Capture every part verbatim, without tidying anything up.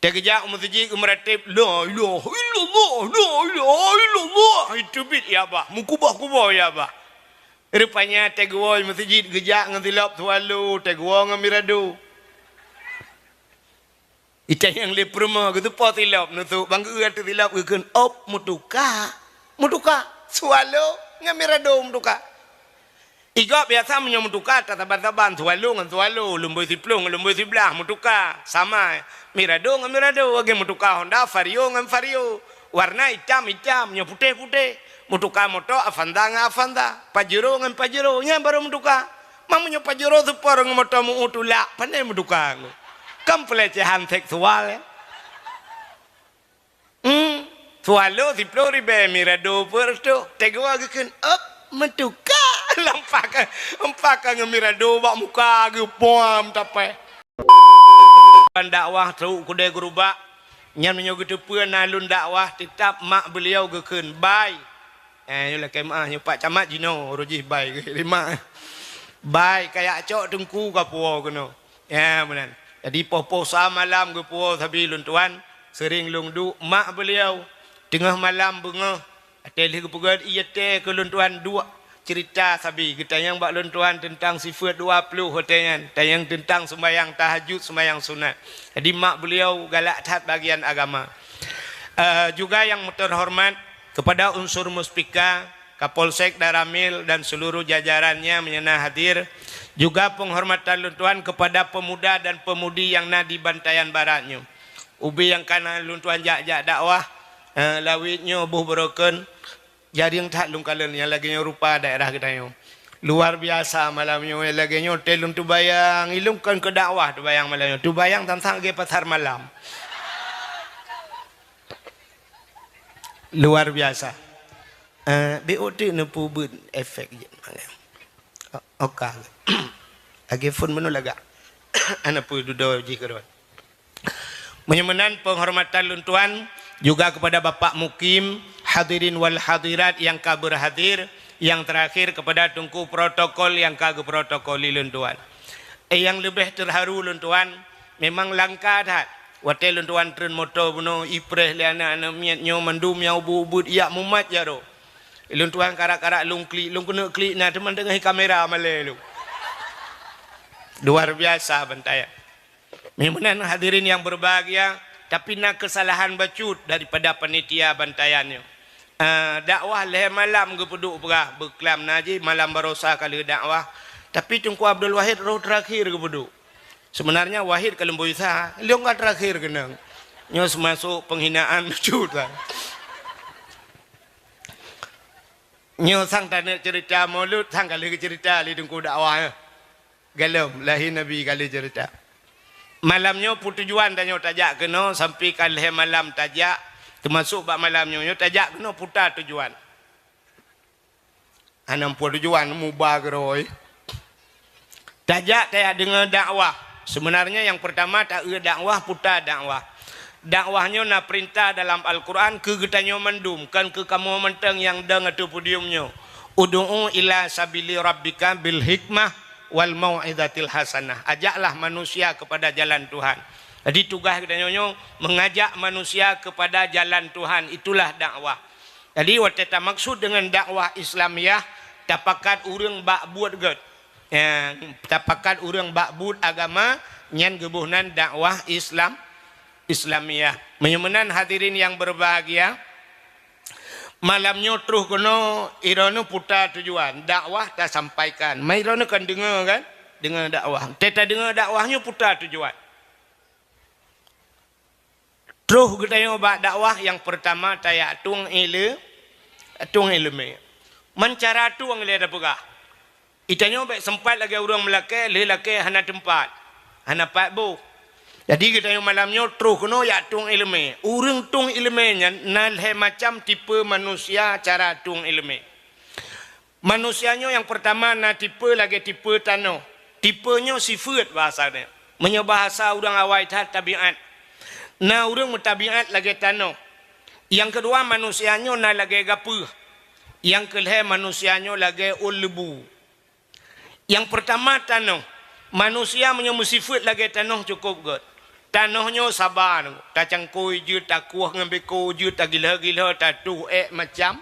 Teugeujak u meuseujid geumeuratéb, "La ilaha illallah, la ilaha illallah." Iteubiet ya bah, meukuboh-kuboh ya bah. Rupanya teugeue u meuseujid geujak ngon silop swallow, teugeue ngon mirado. Itanyong lé peurumoh, "Geuteupeue silop neusok?" Bang geu ateueh silop geukheun, "Op, meutuka." Meutuka. Swallow ngon mirado meutuka. Igob biasa meunyoe meutuka, tasaban-saban, swallow ngon swallow, lumboi siploh ngon lumboi siblaih, meutuka. Sama, mirado ngon mirado, lagèe meutuka Honda, Vario ngon Vario. Warna itam-itam, nyoe putéh-putéh. Meutuka moto Avanza ngon Avanza, Pajero ngon Pajero, nyan barô meutuka. Ma meunyoe Pajero Sport ngon moto meu tulak, pandai meutuka. Kan pelecehan seksual, ya? Hmm. Swallow siploh ribèe, mirado peuet reutôh. Teugeue geukheun, "Op, meutuka." Lampak ka, lampak ka ngon mirado bak muka geuh, puam tapèh. Dakwah trok u keudè geurubak. Nyan meunyoe geuteupeue na lôn dakwah, teutap mak beuliau geukheun, "Bai." Eh, nyoe lakèe meu'ah, nyoe Pak Camat jinoe, uroe jih bai geuh lé mak. "Bai, kajak cok teungku kapuwoe keunoe." Ya, meunan. Jadi, poh-poh sa malam geupuwoe sabe lôn tuan, seuring lôn duek mak beuliau. Teungoh malam beungoh, watèe lheueh geupeugöt ié tée keu lôn tuan duek ceurita sabe, geutanyong bak lôn tuan teuntang sifeuet dua ploh watèe nyan, tanyong teuntang seumbahyang tahajud, seumbahyang sunat. Jadi, mak beuliau galak that bagian agama. Eh, juga yang terhormat kepada unsur Muspika, Kapolsek Danramil dan seluruh jajarannya meunyoe na hadir, juga penghormatan lôn tuan kepada pemuda dan pemudi yang na di Bantayan Barat nyoe. Ubé nyang ka na lôn tuan jak-jak dakwah, eh, lawét nyoe boh beurokon, jareueng that lôn kalon nyang lagèe nyoe rupa daerah geutanyoe. Luar biasa malam nyoe, lagèe nyoe tée lôn teubayang, ilôn kon keu dakwah teubayang malam nyoe. Teubayang sang-sang lagèe pasar malam. Luar biasa. Eh, B O T neupeubuet efek jeuet. O-, oka. Lagèe phon meunoe lagak. Hana peue dudoe jih keudroe. Meunyoe meunan penghormatan lôn tuan juga kepada Bapak Mukim, hadirin wal hadirat yang ka berhadir, yang terakhir kepada Teungku protokol yang ka geuprotokoli lôn tuan. Eh, nyang leubeh terharu lôn tuan, memang langka that. Watèe lôn tuan treun moto bunoe, ipreh lé aneuk-aneuk miet nyoe mandum nyang ubit-ubit jak mumat jaroe. Lôn tuan karak-karak lôn klik, lôn keuneuk klik na teuma teungoh kamera malèe lôn. Luar biasa Bantayan. Meunan hadirin yang berbahagia, tapi na kesalahan bacut daripada panitia Bantayan nyoe. Eh, dakwah lhèe malam geupeuduek peugah, beuklam na jih malam barosa ka lheueh dakwah. Tapi Teungku Abdul Wahid roh terakhir geupeuduek. Sebenarnya Wahid ka leumboi sa, lôn ka terakhir keunong. Nyoe seumasok penghinaan bacut lah. Nyoe sang taneuk cerita Maulud, sang ka lheueh geucerita lé Teungku dakwah, eh. Galom, lahé Nabi ka lheueh cerita. Malam nyoe peue tujuan tanyoe tajak keunoe, sampai ka lhèe malam tajak, teumasok bak malam nyoe, nyoe tajak keunoe peue tujuan. Hana peue tujuan, muba keudroe. Tajak tajak deungoe dakwah. Sebenarnya yang pertama ta-eu dakwah, peue dakwah. Dakwah nyoe na peurintah dalam Al-Quran keu geutanyoe mandum, kon keu kamoe mantong nyang dong ateueh podium nyoe. "Ud'u ila sabili rabbika bil hikmah wal mau'izatil hasanah." Ajaklah manusia kepada jalan Tuhan. Jadi tugaih geutanyoe nyoe mengajak manusia kepada jalan Tuhan, itulah dakwah. Jadi watèe tamaksud deungon dakwah Islamiyah, tapakat ureueng bak buet gét. Ya, tapakat ureueng bak buet agama, nyan geuboh nan dakwah Islam, Islamiyah. Meunyoe meunan hadirin yang berbahagia, malam nyoe troh keunoe, droeneuh peue tujuan, dakwah tasampaikan. Mai droeneuh kan deungoe kan? Deungoe dakwah. Tée tadeungoe dakwah nyoe peue tujuan. Troh geutanyoe bak dakwah nyang peurtama tajak tueng ile-, tueng ileumèe. Man cara tueng ilèe tapeugah. Geutanyoe bèk seumpat lagèe ureueng meulakèe, lheueh lakèe hana teumpat, hana pat boh. Jadi geutanyoe malam nyoe troh keunoe jak tueng ileumèe. Ureueng tueng ileumèe nyan na lhèe macam tipe manusia cara tueng ileumèe. Manusia nyoe nyang peurtama na tipe lagèe tipe tanoh. Tipe nyoe sifeuet bahasa nyoe. Meunyoe bahasa ureueng awai that tabiat. Na ureueng meutabiat lagèe tanoh. Nyang keudua manusia nyoe na lagèe gapeuh. Nyang keulhèe manusia nyoe lagèe ôn leubu. Nyang peurtama tanoh. Manusia meunyoe meusifeuet lagèe tanoh cukôp gét. Tanoh nyoe saba, tacangkôi jeuet, takueh ngon beko jeuet, tagilhö-gilhö, tatuh ék macam.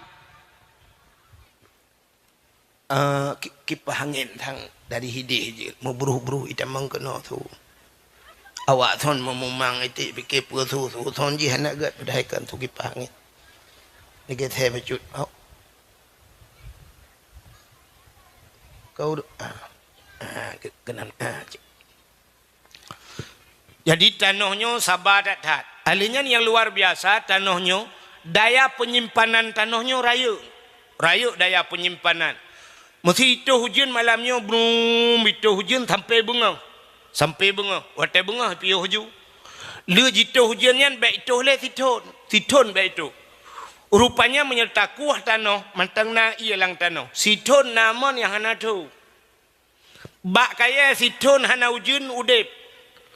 Eh, ki-, kipaih angén thang dari hideh jeuet, meubruh-bruh itamong keunoe su. Awak thon meumumang iték pike peue su, su thon jih hana gét, padahai kan su kipaih angén. Lagèe thèe bacut. Au. Kau, ah, ah, ke-, keunan, ah, cit. Jadi, tanoh nyoe saba that-that. Alèh nyan nyang luar biasa, tanoh nyoe, daya penyimpanan tanoh nyoe rayeuk. Rayeuk daya penyimpanan. Meusé itoh ujeuen malam nyoe, brum, itoh ujeuen sampoe beungoh. Sampoe beungoh. Watèe beungoh piôh ju. Lheueh jitoh ujeuen nyan bèk itoh lé sithon. Sithon bèk itoh. Rupanya meunyoe takueh tanoh, mantong na ié lam tanoh. Sithon na mon nyang hana tho. Bak kayèe sithon hana ujeuen udép.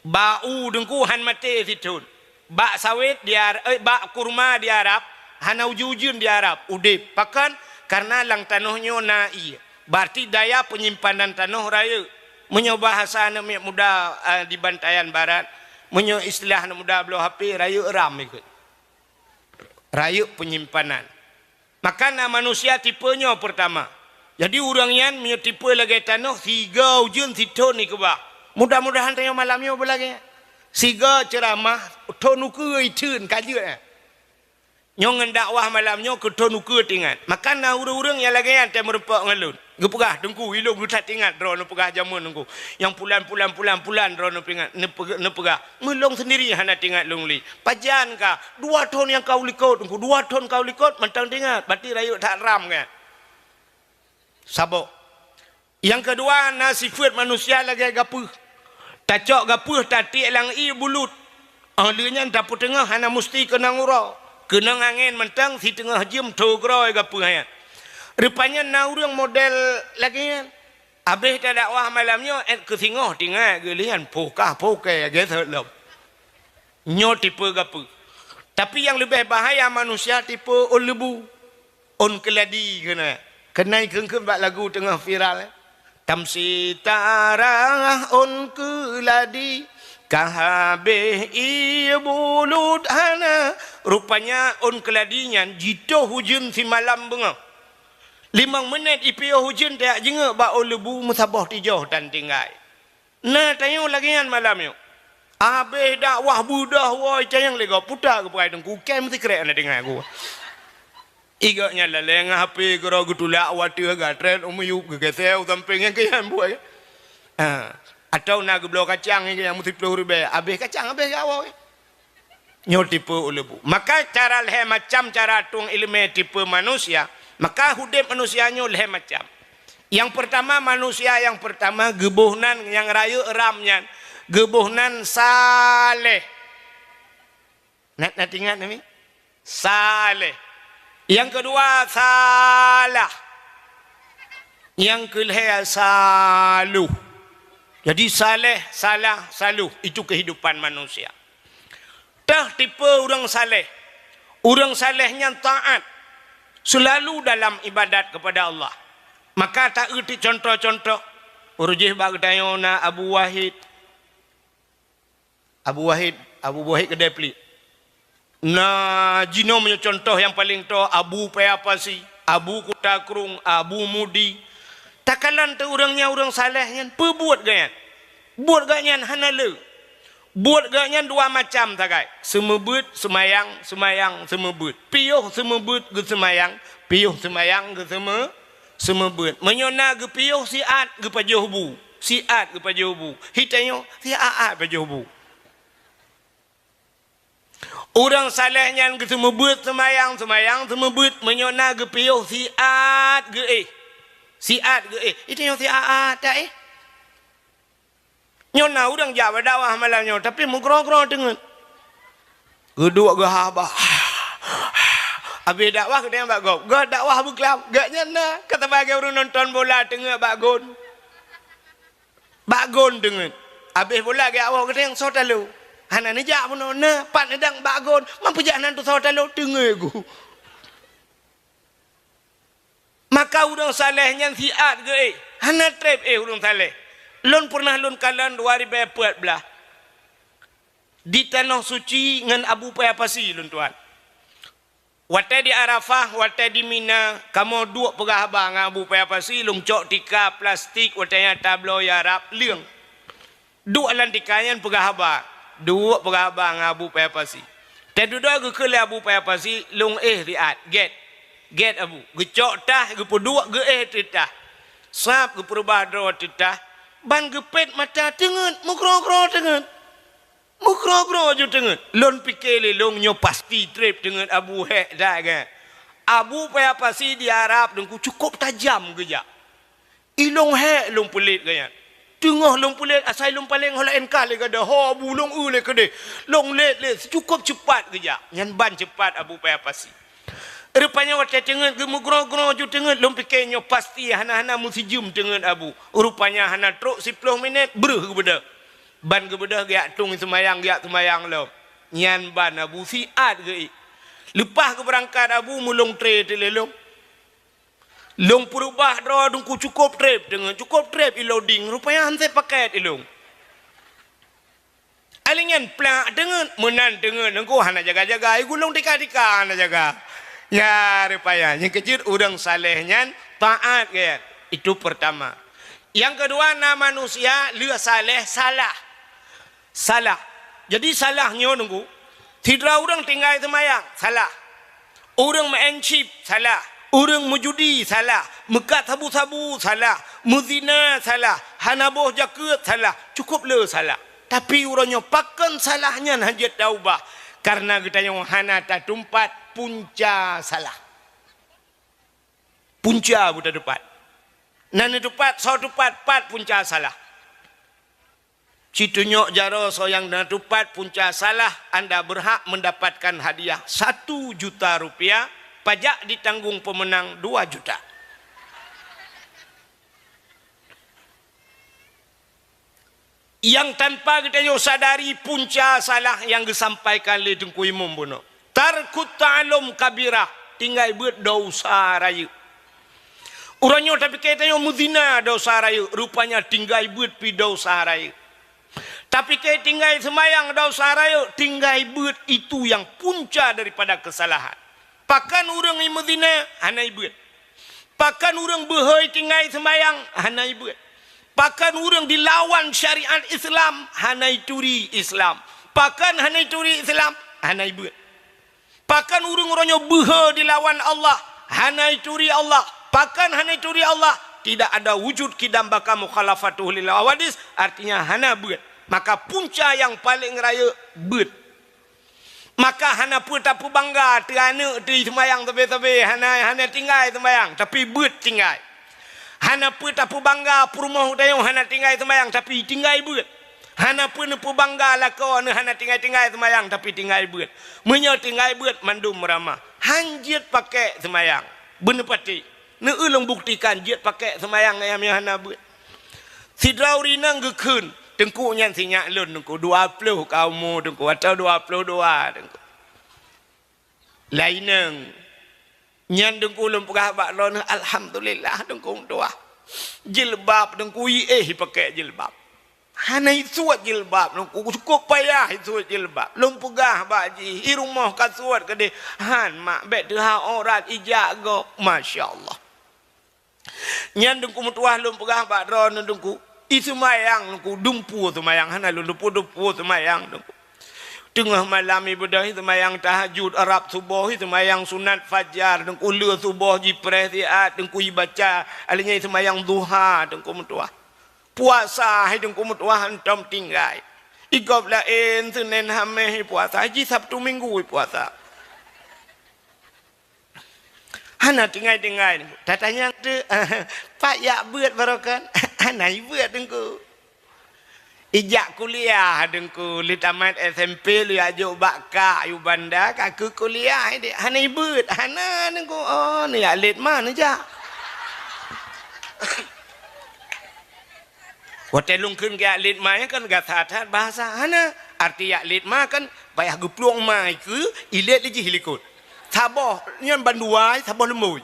Bak u deungku han maté sithon. Bak sawét di Ar-, eh, bak kurma di Arab, hana ujeuen-ujeuen di Arab, udép. Pakon? Kareuna lam tanoh nyoe na ié. Berarti daya penyimpanan tanoh rayeuk. Meunyoe bahasa aneuk miet muda, eh, di Bantayan Barat, meunyoe istilah aneuk muda bloe H P, rayeuk RAM ikôt. Rayeuk penyimpanan. Maka na manusia tipe nyoe peurtama. Jadi, ureueng nyan meunyoe tipe lagèe tanoh, siga ujeuen sithon ikeubah. Mudah-mudahan tanyoe malam nyoe beulagèe nyan. Siga ceuramah, thon ukeue itheun ka jeuet nyan. Nyoe ngon dakwah malam nyoe keu thon ukeue teuingat. Maka na ureueng-ureueng nyang lagèe nyan teumeureumpok ngon lôn. Geupeugah, "Teungku, ilôn geuh that ingat droeneuh peugah jameun Teungku. Nyang pulan, pulan, pulan, pulan droeneuh peuingat, neupeu-, neupeugah. Meulôn seundiri hana teuingat lôn lé. Pajan ka, dua thon nyang ka u likot Teungku, dua thon ka u likot mantong teuingat, berarti rayeuk that RAM kan." Saboh. Nyang keudua, na sifeuet manusia lagèe gapeuh. Tacok gapeuh, tatiek lam ié bulut. Óh lheueh nyan tapeuteungoh hana musti keunong uroe. Keunong angén mantong siteungoh jeuem tho groe gapeuh nyan. Rupanya na ureueng model lagèe nyan. Abéh tadakwah malam nyoe, èt keu singoh teuingat geuh lé nyan, phoh kah phoh kèe, geuseut lom. Nyoe tipe gapeuh. Tapi nyang leubeh bahaya manusia tipe ôn leubu, ôn keuladi keunan. Keunan kheun-kheun bak lagu teungoh viral, eh. Tamsi tarah ôn keuladi, ka habéh ié bulut hana. Rupanya ôn keuladi nyan jitoh ujeuen simalam beungoh. Limong minèt ipiôh ujeuen tajak jingeuk bak ôn leubu meusaboh tijoh tan tinggai. Na tanyoe lagèe nyan malam nyoe. Abéh dakwah beudoh woe cayang lé gob puta keupeue teungku kèe meusikrek na deungon ku. Igok nyan laleng H P keudroe geutulak watèe gatrét u miyueb geugeuseu sampéng nyang keu nyan buet. Ha. Atawa na geubloe kacang nyang meusiplôh ribèe, abéh kacang abéh gawai. Nyoe tipe uleubu. Maka cara lhèe macam cara tueng ileumèe tipe manusia, maka udép manusia nyoe lhèe macam. Nyang peurtama, manusia nyang peurtama geuboh nan nyang rayeuk ram nyan, geuboh nan saleh. Na, na teuingat nami? Saleh. Nyang keudua, salah. Nyang keulhèe, saluh. Jadi, saleh, salah, saluh. Itu kehidupan manusia. Teuh tipe ureueng saleh. Ureueng saleh nyan taat, seulalu dalam ibadat kepada Allah. Maka taeuti contoh-contoh. Ureueng jih bak geutanyoe na Abu Wahid. Abu Wahid, Abu Wahid Keudè Pliek. Na jinoe meunyoe contoh nyang paleng toe, Abu Paya Pasi, Abu Kuta Krueng, Abu Mudi. Takalon teuh ureueng nyan ureueng saleh nyan, peue buet gobnyan? Buet gobnyan hana le. Buet gobnyan dua macam sagai, seumeubeuet, seumayang, seumayang, seumeubeuet. Piôh seumeubeuet geuseumayang, piôh seumayang geuseumeu-, seumeubeuet. Meunyoe na geupiôh siat geupajoh bu, siat geupajoh bu. Hitanyoe siat-at pajoh bu. Ureueng saleh nyan geuseumeubeuet seumayang, seumayang seumeubeuet, meunyoe na geupiôh siat geuéh. Siat geuéh. Hitanyoe siat-at taéh. Nyoe na ureueng jak bak dakwah malam nyoe, tapi meugroe-groe teungeut. Geuduek geuhaba. Abéh dakwah geutanyoe bak gob. Gob dakwah beuklam. Gobnyan na, ka sabagai ureueng nonton bola teungeut bak gon. Bak gon teungeut. Abéh bola geuwoe geutanyoe soe talo. Hana neujak bunoe, na pat neudang bak gon. Man peujak nan teusoe talo teungeut gu. Maka ureueng saleh nyan siat geuéh, hana treb éh ureueng saleh. Lôn peureunah lôn kalon dua ribèe peuet blah. Di Tanoh Suci ngon Abu Paya Pasi lôn tuan. Watée di Arafah, watée di Mina, kamoe duek peugah haba ngon Abu Paya Pasi, lôn cok tika plastik watée nyan tabloe Arab leueng. Duek lam tika nyan peugah haba, duek peugah haba ngon Abu Paya Pasi. Teududoe geukheun lé Abu Paya Pasi, lôn éh siat, gét. Gét Abu, geucok tah, geupeuduek geuéh teutah. Sab geupeurubah droe teutah, ban geupét mata teungeut, meugroe-groe teungeut. Meugroe-groe ju teungeut. Lôn pike lé lôn nyoe pasti treb teungeut Abu hék that gét. Abu Paya Pasi di Arab Teungku cukôp tajam geujak. Ilôn hék lôn peulet gét nyan. Teungoh lôn peulet asai lôn paleng ho laén kah lé gada. Ho Abu lôn eu lé keudeh. Lôn let lé cukôp ceupat geujak. Nyan ban ceupat Abu Paya Pasi. Rupanya watée teungeut geumeugroe-groe ju teungeut lôn pike nyoe pasti hana-hana meusijeuem teungeut Abu. Rupanya hana trok siploh minét breuh geubeudôh. Ban geubeudôh geujak tueng seumayang, geujak seumayang lom. Nyan ban Abu siat geuék. Leupah geubeurangkat Abu meulông tré teulélông. Lôn peurubah droe Teungku cukôp treb teungeut, cukôp treb iloding, rupanya han sép pakét ilông. Alinyan plak teungeut, meunan teungeut Teungku hana jaga-jaga, igulong tika-tika hana jaga. Ya, rupanya nyang keujeuet ureuëng saleh nyan taát gét. Itu pertama. Yang kedua na manusia lheueh saleh salah. Salah. Jadi salah nyoe Teungku, sidroe ureuëng tinggai seumayang, salah. Ureuëng meu'en chip, salah. Ureuëng meujudi, salah. Meukat sabu-sabu, salah. Meuzina, salah. Hana boh jakeuet, salah. Cukôp le salah. Tapi uroe nyoe pakon salah nyan hana jeuet taubah? Kareuna geutanyoe hana tatumpat punca salah. Punca beutatupat. Na neutupat, soe tupat, pat punca salah. Citunyok jaroe soe nyang na tupat punca salah, anda berhak mendapatkan hadiah satu juta rupiah, pajak ditanggung pemenang dua juta. Nyang tanpa geutanyoe sadari punca salah nyang geusampaikan lé Teungku Imum bunoe. Tarkut ta'allum kabirah, tinggai beuet dosa rayeuk. Uroe nyoe tapike tanyoe meuzina dosa rayeuk, rupanya tinggai beuet pi dosa rayeuk. Tapike tinggai seumayang dosa rayeuk, tinggai beuet itu nyang punca daripada keusalahan. Pakon ureuëng meuzina hana ibeuet. Pakon ureuëng beuhôi tinggai seumayang hana ibeuet. Pakon ureuëng dilawan syariat Islam hana ituri Islam. Pakon hana ituri Islam hana ibeuet. Pakon ureuëng uroe nyoe beuhe dilawan Allah, hana ituri Allah. Pakon hana ituri Allah? Tidak ada wujud kidam baka mukhalafatuhu lil hawadis, artinya hana beuet. Maka punca nyang paleng rayeuk beuet. Maka hana peue tapeubangga teu aneuk teu seumayang sabe-sabe, hana, hana tinggai seumayang, tapi beuet tinggai. Hana peue tapeubangga peurumoh tanyoe hana tinggai seumayang, tapi tinggai beuet. Hana peue neupeubangga lakoe neuh hana tinggai-tinggai seumayang, tapi tinggai beuet. Meunyoe tinggai beuet, mandum meuramah. Han jeuet pakek seumayang. Beuneupatéh. Neueu lôn buktikan jeuet pakek seumayang ayam nyang hana beuet. Sidroe ureuëng inong geukheun, Teungku nyan sinyak lôn Teungku, dua ploh ka umu Teungku, atau dua ploh dua Teungku. Laineng. Nyan Teungku lôn peugah bak droeneuh, alhamdulillah Teungku meutuah. Jilbab Teungku iéh ipakek jilbab. Hana isuet jilbab Teungku, cukôp payah isuet jilbab. Lôn peugah bak jih, i rumoh ka suet keudeh, han mak bék teuhah aurat ijak gob. Masya Allah. Nyan Teungku meutuah lôn peugah bak droeneuh Teungku, i seumayang Teungku, dumpeue seumayang, hana lôn dumpeue-dumpeue seumayang Teungku. Teungoh malam ibadah, i seumayang tahajud, rab suboh, i seumayang sunat fajar Teungku, le suboh jipreh siat Teungku ibaca, alinyan i seumayang duha Teungku meutuah. Puasa hai Teungku meutuah hantom tinggai. I gob laén Senin Haméh ipuasa, jih Sabtu Minggu ipuasa. Hana tinggai-tinggai. Tatanyong teuk, pat jak beuet barokon? Hana ibeuet Teungku. Ijak kuliah Teungku, lheueh tamat S M P lheueh jak jok bak kak yue banda, ka keu kuliah idéh. Hana ibeuet, hana Teungku. Oh, neujak lét ma neujak. Watée lôn kheun geujak lét ma nyan kan gata that bahasa hana. Arti jak lét ma kan payah geuplueng ma ikeue, ilét lé jih ilikot. Saboh nyan bandua, saboh leumbôi.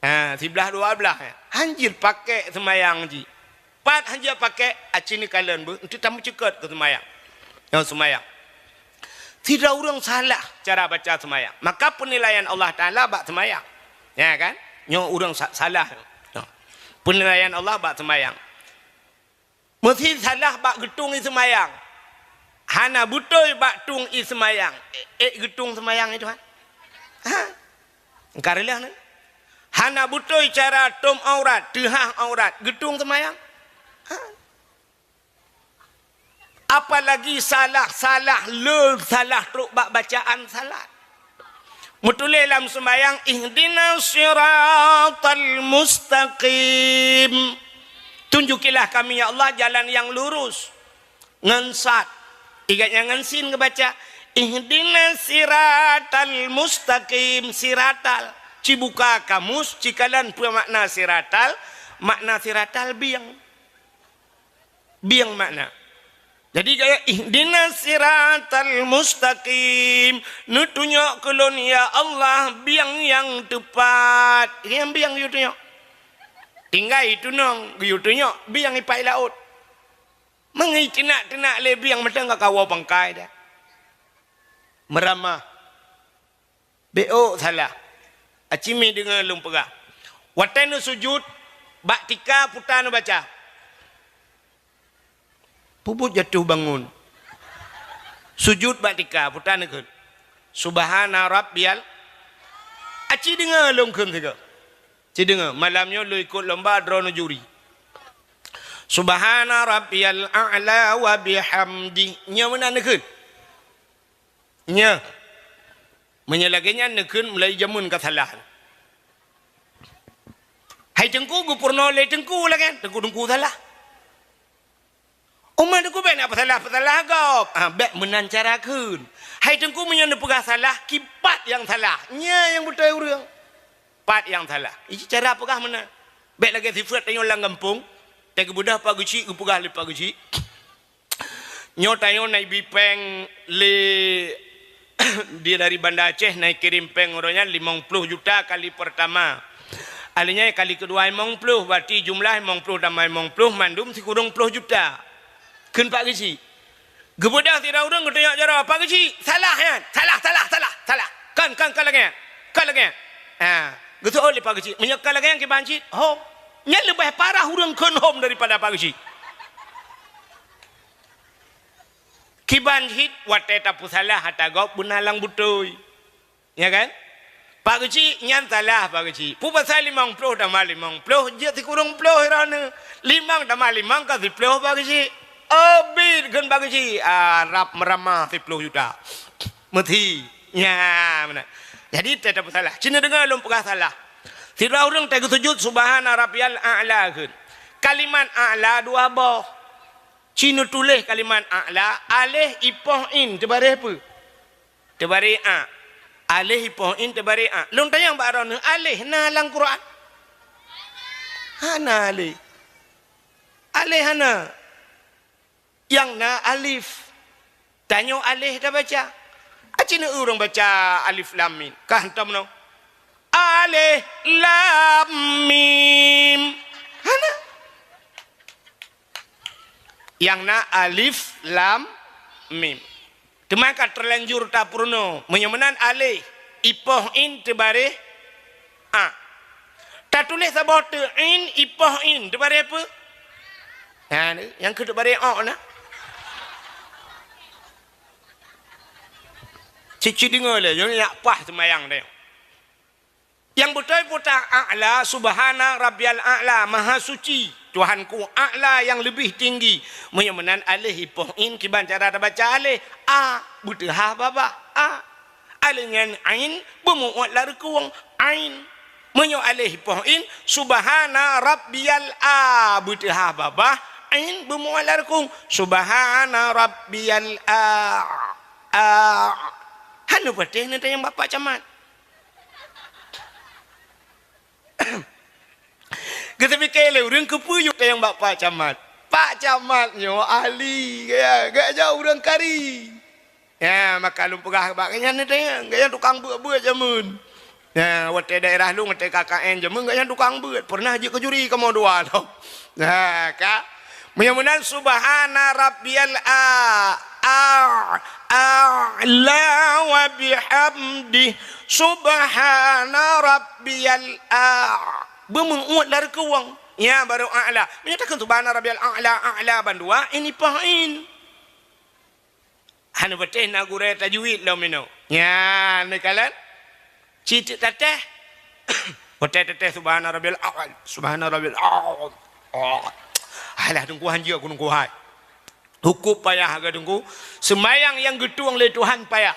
Ha, siblah dua blah. Han jeuet pakek seumayang jih. Pat han jeuet pakek, aci neukalon beuh, eunteuk tameuceukeut keu seumayang. Nyoe seumayang. Sidroe ureuëng salah cara baca seumayang, maka peunilaian Allah Taala bak seumayang. Ya kan? Nyoe ureuëng sa-, salah. Nyoe. Peunilaian Allah bak seumayang. Meusi salah bak geutung ie seumayang. Hana beutôi bak tung ie seumayang. Ék, ék geutung seumayang itu, ha? Ha? Engka reulah ni. Hana beutôi cara tom aurat, teuhah aurat, geutung seumayang. Ha? Apalagi salah-salah le salah trok bak bacaan salat. Meutuléh lam seumayang, "Ihdinas siratal mustaqim." Tunjukilah kami, ya Allah, jalan yang lurus. Ngon sad. Igat nyang ngon sin geubaca, "Ihdinas siratal mustaqim." Siratal. Cibuka kamus, cikalon peue makna siratal. Makna siratal bieng. Bieng makna. Jadi, gaya, "Ihdinas siratal mustaqim." Neutunyok keu lôn, ya Allah, bieng nyang teupat. Nyang bieng geuyue tunyok. Tinggai tunong, geuyue tunyok, bieng ipat laôt. Mangai teunak-teunak lé bieng mantong ka kawoe pangkai dah. Meuramah. Bék ôk salah. Aci mi deungoe lôn peugah. Watée neusujut, bak tika puta neubaca. Peubuet jatuh bangun. Sujut bak tika, puta neukheun. Subhana rabbiyal. Aci deungoe lôn kheun sigoe. Ci deungoe, malam nyoe lôn ikot lomba droeneuh juri. Subhana rabbiyal a'la wa bihamdi. Nyoe meunan neukheun. Nyoe. Meunyoe lagée nyan neukheun mulai jameun ka salah. Hai teungku geupeurunoe lé teungku lagée nyan, teungku-teungku salah. Umat teungku bék na peusalah-peusalah gob. Ah, bék meunan cara kheun. Hai teungku meunyoe neupeugah salah, kipat nyang salah. Nyoe nyang beutôi ureuëng. Pat nyang salah. Iji cara peugah meunan. Bék lagée sifeuet tanyoe lam gampông. Teugeubeudoh Pak Geuchik geupeugah lé Pak Geuchik. Nyoe tanyoe na ibi péng lé di dari Banda Aceh na ikirém péng uroe nyan limong ploh juta kali peurtama. Ahli nyan kali keudua limong ploh, berarti jumlah limong ploh tamah limong ploh mandum sikureueng ploh juta. Kheun Pak Geuchik. Geubeudoh sidroe ureuëng geutunyok jaroe, "Pak Geuchik, salah nyan. Salah, salah, salah, salah. Kon, kon, kon lagée nyan. Kon lagée nyan." Ha, geuseuôt lé Pak Geuchik, "Meunyoe kon lagée nyan kiban cit, hom." Nyan leubeh parah ureuëng kheun hom daripada Pak Geuchik. Kiban cit watée tapeusalah ata gob beuna lam beutôi. Ya kan? Pak Geuchik, nyan salah Pak Geuchik. Peue pasai limong ploh tamah limong ploh, jeuet sikureueng ploh droeneuh. Limong tamah limong ka siploh Pak Geuchik. Oh, bit kheun Pak Geuchik. Ah, rab meuramah siploh juta. Meuthi. Nya, meunan. Jadi, teuh tapeusalah. Ci neudeungoe lôn peugah salah. Sidroe ureuëng teuh geusujut, "Subhana rabbiyal a'la," kheun. Kalimat a'la dua boh. Ci neutuléh kalimat a'la, aléh ipoh in teubaréh peue? Teubaréh a. Aléh ipoh in teubaréh a. Lôn tanyong bak droeneuh, aléh na lam Quran? Hana aléh. Aléh hana. Nyang na alif. Tanyoe aléh tabaca. Aci na ureuëng baca alif lam mim. Ka hantom nyoe. Aléh lam mim. Hana. Nyang na alif lam mim. Teuma ka teulanjur tapeurunoe. Meunyoe meunan aléh, ipoh in teubaréh a. Tatuléh saboh teuk in, ipoh in teubaréh peue? Ha, nyang keu teubaréh o na. Cit-cit deungoe lé, nyoe nyak paih seumayang deh. Nyang beutôi peue ta A'la, Subhana Rabbiyal A'la, Maha Suci, Tuhanku A'la yang lebih tinggi. Meunyoe meunan aléh ipoh in kiban cara tabaca aléh, a, beuteuhah babah, a. Aléh nyan ain beumu'ot lam reukung, ain. Meunyoe aléh ipoh in, Subhana Rabbiyal A, beuteuhah babah, ain beumu'ot lam reukung, Subhana Rabbiyal A, a. Hana patéh neutanyong bak Pak Camat. Geuteupiké lé ureuëng keupeue yue tanyong bak Pak Camat. Pak Camat nyoe ahli, ya, geuh nyoe ureuëng kari. Ya, maka lôn peugah bak geuhnyan neutanyong, geuhnyan tukang beuet-beuet jameun. Ya, watée daerah lôn, watée K K N jameun, geuhnyan tukang beuet. Pernah jeuet keu juri kamoe dua lom. Nah, ka. Meunyoe meunan, Subhana Rabbiyal A. A, a'la wa bihamdi, subhana rabbiyal a. Beumeu'uet lam reukueng. Nyan baru a'la. Meunyoe takheun subhana rabbiyal a'la, a'la bandua, ini pahin. Hana patéh na gurée tajwid lom inoe. Nyan, neukalon. Cit tatéh. Patéh tatéh subhana rabbiyal a'la, subhana rabbiyal a'la. Oh. Alah, teungku hanjeuet, teungku hai. Cukup payah geuh teungku. Seumayang nyang geutueng lé Tuhan payah.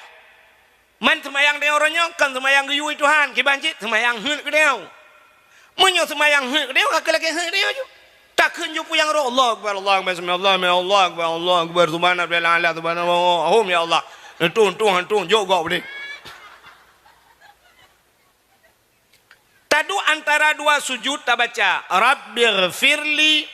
Man seumayang tanyoe uroe nyoe kon seumayang geuyue Tuhan, kiban cit seumayang heuet geutanyoe. Meunyoe seumayang heuet geutanyoe, ka lagée heuet geutanyoe ju. Takheun ju peue nyang roh, Allahu Akbar, Allahu Akbar, sami Allahu liman hamidah, Allahu Akbar, Allahu Akbar, subhana rabbiyal a'la, subhanallah, ya Allah. Neutueng, tueng, tueng, jok gob ni. Taduek antara dua sujud tabaca, "Rabbighfirli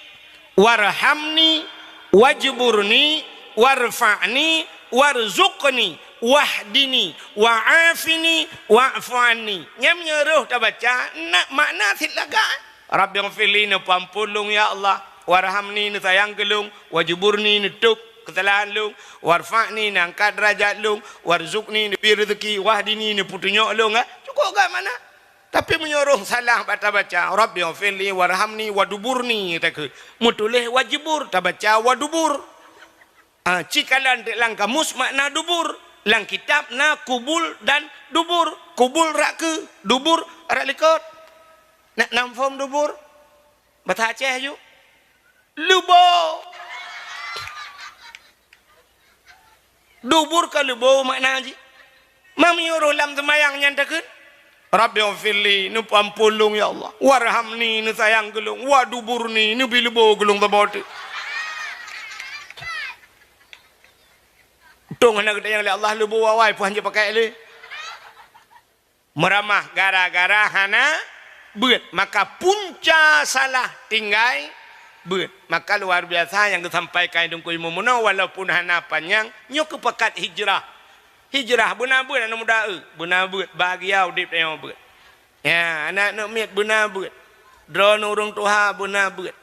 warhamni wajburni warfa'ni warzuqni wahdini wa'afini wa'fu anni." Nyan meunyoe roh tabaca, na makna cit lagak. "Rabbighfirli," neupeuamphon lôn ya Allah, "warhamni," neusayang keu lôn, "wajburni," neutôb keusalahan lôn, "warfa'ni," neuangkat deurajat lôn, "warzuqni," neubri reuzeuki, "wahdini," neupeutunyok lôn, eh. Cukup gak makna. Tapi meunyoe roh salah bak tabaca, "Rabbighfirli warhamni waduburni," takheun. Meutuléh wajibur, tabaca wadubur. Ah, cikalon teuk lam kamus makna dubur. Lam kitab na kubul dan dubur. Kubul rot keu, dubur rot likot. Nak na muphom dubur? Basa Aceh ju. Leubo. Dubur ka leubo makna jih. Ma meunyoe roh lam seumayang nyan takheun, "Rabbighfirli," neupeuamphon lôn ya Allah, "warhamni," neusayang keu lôn, "waduburni," neubi leubo keu lôn saboh teuk. Untông hana geutanyong lé Allah leubo awai, peue han jipakai lé. Meuramah gara-gara hana beuet, maka punca salah tinggai beuet. Maka luar biasa nyang geusampaikan Teungku Imum meunoe, walaupun hana panyang, nyoe keupakat hijrah. Hijrah beuna beuet aneuk muda, eu, beuna beuet, bahagia udeb tanyoe beuet. Ya, aneuk-aneuk miet beuna beuet. Droeneuh ureueng tuha beuna beuet.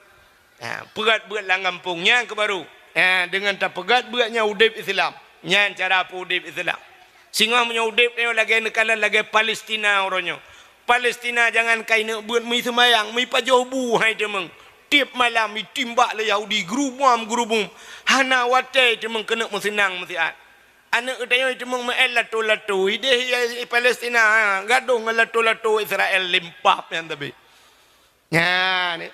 Ha, peugét beuet lam gampông nyan keu barô. Ha, deungon tapeugét beuet nyan udeb Islam. Nyan cara peuudeb Islam. Singoh meunyoe udeb tanyoe lagée neukalon lagée Palestina uroe nyoe. Palestina jangankan ineuk beuet, meuseumayang, meupajoh bu hai teumeung. Tieb malam itimbak lé Yahudi, geurubom-geurubom. Hana watée teumeung keuneuk meuseunang meusiat. Aneuk geutanyoe teumeung meu-el lato-lato. Ideh i Palestina, ha, gadôh ngon lato-lato Israel limpah nyan tapi. Nyan,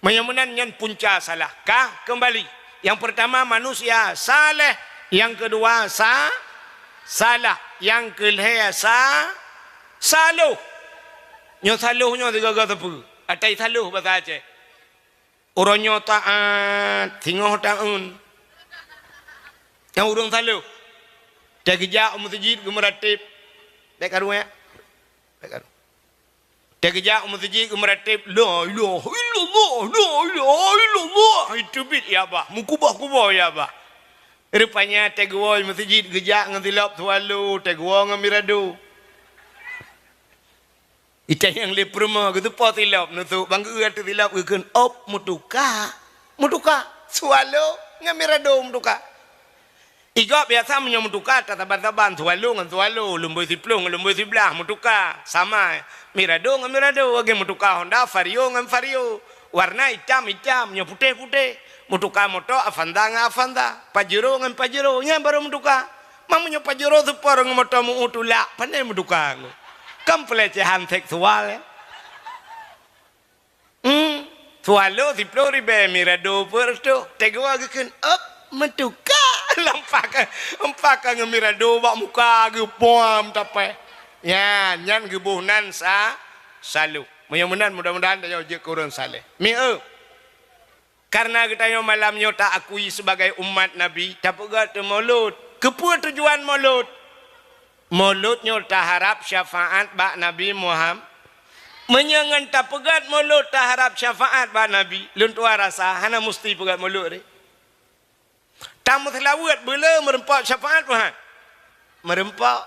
meunyoe meunan nyan punca salah. Ka keumbali. Nyang peurtama manusia saleh, nyang keudua sa-, salah, nyang keulhée sa-, saloh. Nyoe saloh nyoe sigaga sapeue? Atai saloh basa Aceh. Uroe nyoe taát, singoh taeun. Nyang ureueng saloh. Teugeujak u meuseujid geumeurateb. Bék karu, ya. Bék karu. Teugeujak u meuseujid geumeurateb, "La ilaha illallah, la ilaha illallah." Iteubiet ya bah, meukuboh-kuboh ya bah. Rupanya teuguwoe meuseujid geujak ngon silop swallow, teuguwoe ngon mirado. Itanyong lé peurumoh geuseupôt silop, neusok bang geu ateueh silop geukheun, "Op, meutuka." Meutuka. Swallow ngon mirado meutuka. Igob biasa meunyoe meutuka, tasaban-saban, swallow ngon swallow, lumboi siploh ngon lumboi siblaih meutuka, sama. Mirado ngon mirado, lagée meutuka Honda, Vario ngon Vario. Warna itam-itam, nyoe putéh-putéh. Meutuka moto Avanza ngon Avanza, Pajero ngon Pajero, nyan barô meutuka. Ma meunyoe Pajero seupôt ngon moto meu-u tulak, pane meutuka ngon. Kan pelecehan seksual, ya. Hmm, swallow siploh ribée, mirado peuet reutôh. Teuguwoe geukheun, "Op, meutuka." Lampah ka, lampah ka ngon mirado bak muka geuh, pom tapéh. Nyan, nyan geuboh nan sa-, saloh. Meunyoe meunan, mudah-mudahan tanyoe jeuet keu ureueng saleh. Mieu. Kareuna geutanyoe malam nyoe taakui sibagai umat Nabi, tapeugét teumulot. Keupeue tujuan mulot? Mulot nyoe taharab syafaat bak Nabi Muham-, meunyoe ngon tapeugét mulot taharab syafaat bak Nabi, lôn tuan rasa hana musti peugét mulot deh. Tameuseulaweuet beu le meureumpok syafaat, Tuhan? Meureumpok.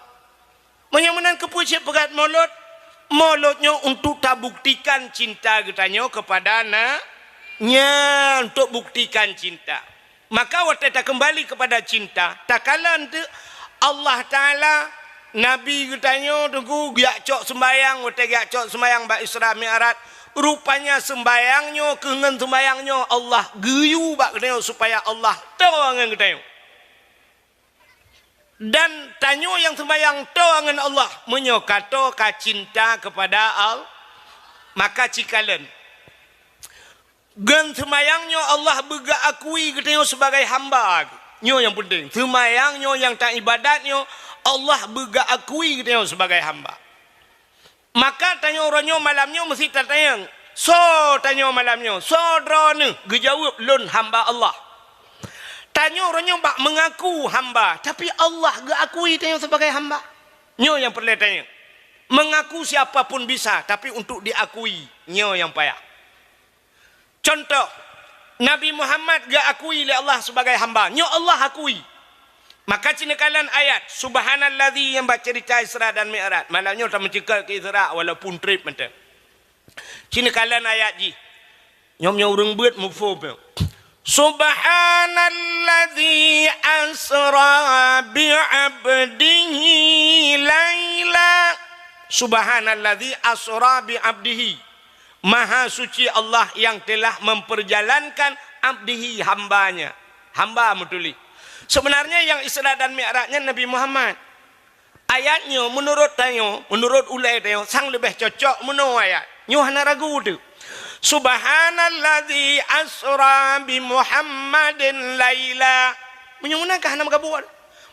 Meunyoe meunan keupeue cit peugét mulot? Mulot nyoe untuk tabuktikan cinta geutanyoe keupada na-, nyan untuk buktikan cinta. Maka watée takeumbali keupada cinta, takalon teuk Allah Taala, Nabi geutanyoe teungku geujak cok seumbayang, watée geujak cok seumbayang bak Isra Mi'raj, rupanya seumbayang nyoe keu ngon seumbayang nyoe Allah geuyue bak geutanyoe supaya Allah toe ngon geutanyoe. Dan tanyoe nyang seumbayang toe ngon Allah, meunyoe ka toe ka cinta keupada Allah, maka cikalon. Ngon seumayang nyoe Allah beugeuakui geutanyoe sibagai hamba. Nyoe nyang peunteng. Seumayang nyoe nyang taibadat nyoe Allah beugeuakui geutanyoe sibagai hamba. Maka tanyoe uroe nyoe malam nyoe meusti tatanyong, "Soe tanyoe malam nyoe? Soe droeneuh?" Geujaweueb, "Lôn hamba Allah." Tanyoe uroe nyoe bak meungaku hamba, tapi Allah geuakui tanyoe sibagai hamba. Nyoe nyang peureulée tanyoe. Meungaku siapa pun bisa, tapi untuk diakui, nyoe nyang payah. Contoh, Nabi Muhammad geuakui lé Allah sibagai hamba. Nyoe Allah akui. Maka ci neukalon ayat, "Subhanalladzi," nyang bak ceurita Isra dan Mi'raj. Malam nyoe tameuceukeut keu Isra walaupun treb mantong. Ci neukalon ayat jih. Nyoe meunyoe ureuëng beuet muphom nyoe. "Subhanalladzi asra bi 'abdihi laila." Subhanalladzi asra bi 'abdihi. Maha suci Allah yang telah memperjalankan abdihi, hambanya. Hamba meutuléh. Sebenarnya yang Isra dan Mi'raj nyan Nabi Muhammad. Ayat nyoe meunurot tanyoe, meunurot ulée tanyoe, sang leubeh cocok meunoe ayat. Nyoe hana ragu teuh. "Subhanalladzi asra bi Muhammadin laila." Meunyoe meunan ka hana meugabuet.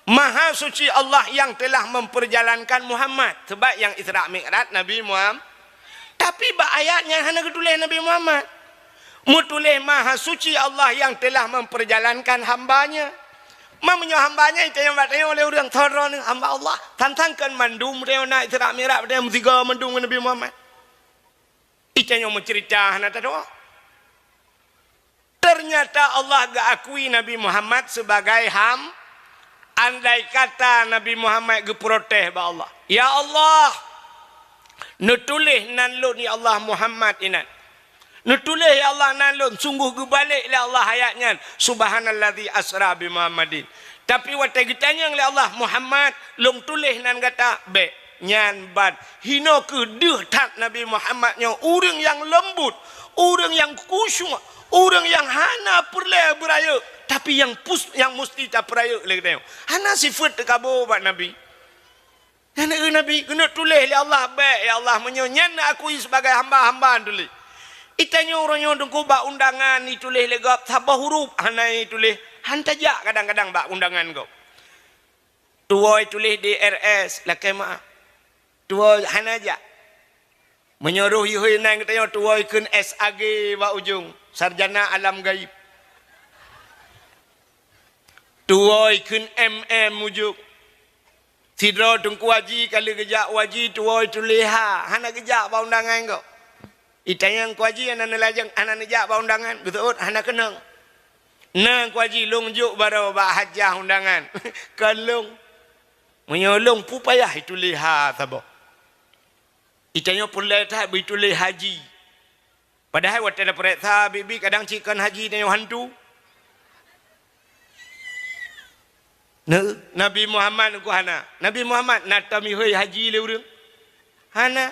Maha suci Allah yang telah memperjalankan Muhammad. Sebab nyang Isra Mi'raj Nabi Muhammad. Tapi bak ayat nyan hana geutuléh Nabi Muhammad. Meutuléh Maha Suci Allah yang telah memperjalankan hamba-Nya. Ma meunyoe hamba-Nya, itanyoe bak tanyoe lé ureuëng, "Soe droeneuh?" "Hamba Allah." Tantang kon mandum tanyoe na Isra Mi'raj, tanyoe meusigoe mandum ngon Nabi Muhammad. Itanyoe meuceurita hana tadoa. Ternyata Allah geuakui Nabi Muhammad sebagai ham-, andai kata Nabi Muhammad geuprotes bak Allah, "Ya Allah, neutuléh nan lôn, ya Allah, Muhammad inan. Neutuléh, ya Allah, nan lôn," sungguh geubalek lé Allah ayat nyan, "Subhanalladzi asra bi Muhammadin." Tapi watée geutanyong lé Allah, "Muhammad, lôn tuléh nan gata?" "Bék." Nyan ban. Hinoe kheueh deuh that Nabi Muhammad nyoe, ureuëng nyang leumbut, ureuëng nyang khusyuk, ureuëng nyang hana peureulée beurayeuk, tapi nyang pus-, nyang musti tapeurayeuk lé geutanyoe. Hana sifeuet teukabô bak Nabi. Nyan keuh Nabi, keuneuk tuléh lé Allah, "Bék, ya Allah, meunyoe nyan neuakui sibagai hamba, hamba tuléh." Itanyoe uroe nyoe teungku bak undangan ituléh lé gob saboh huruf hana ituléh, han tajak kadang-kadang bak undangan gob. Tuwoe tuléh D R S, lakée meu'ah. Tuwoe hana jak. Meunyoe roh ihôi nan geutanyoe tuwoe kheun S A G bak ujong, sarjana alam gaib. Tuwoe kheun M M ujong. Sidroe Teungku Haji ka lheueh geujak u haji tuwoe tuléh ha, hana geujak bak undangan gob. Itanyong Teungku Haji hana neulajeng, hana neujak bak undangan, geuseuôt hana keunong. "Na Teungku Haji, lôn jok baroe bak hajah undangan." Kon lôn. Meunyoe lôn peue payah ituléh ha saboh. Itanyoe peureulée that beuituléh haji. Padahai watée tapeuriksa biet-biet kadang cit kon haji tanyoe hantu. Nah, Nabi Muhammad keuh hana. Nabi Muhammad na tom ihôi haji lé ureuëng? Hana.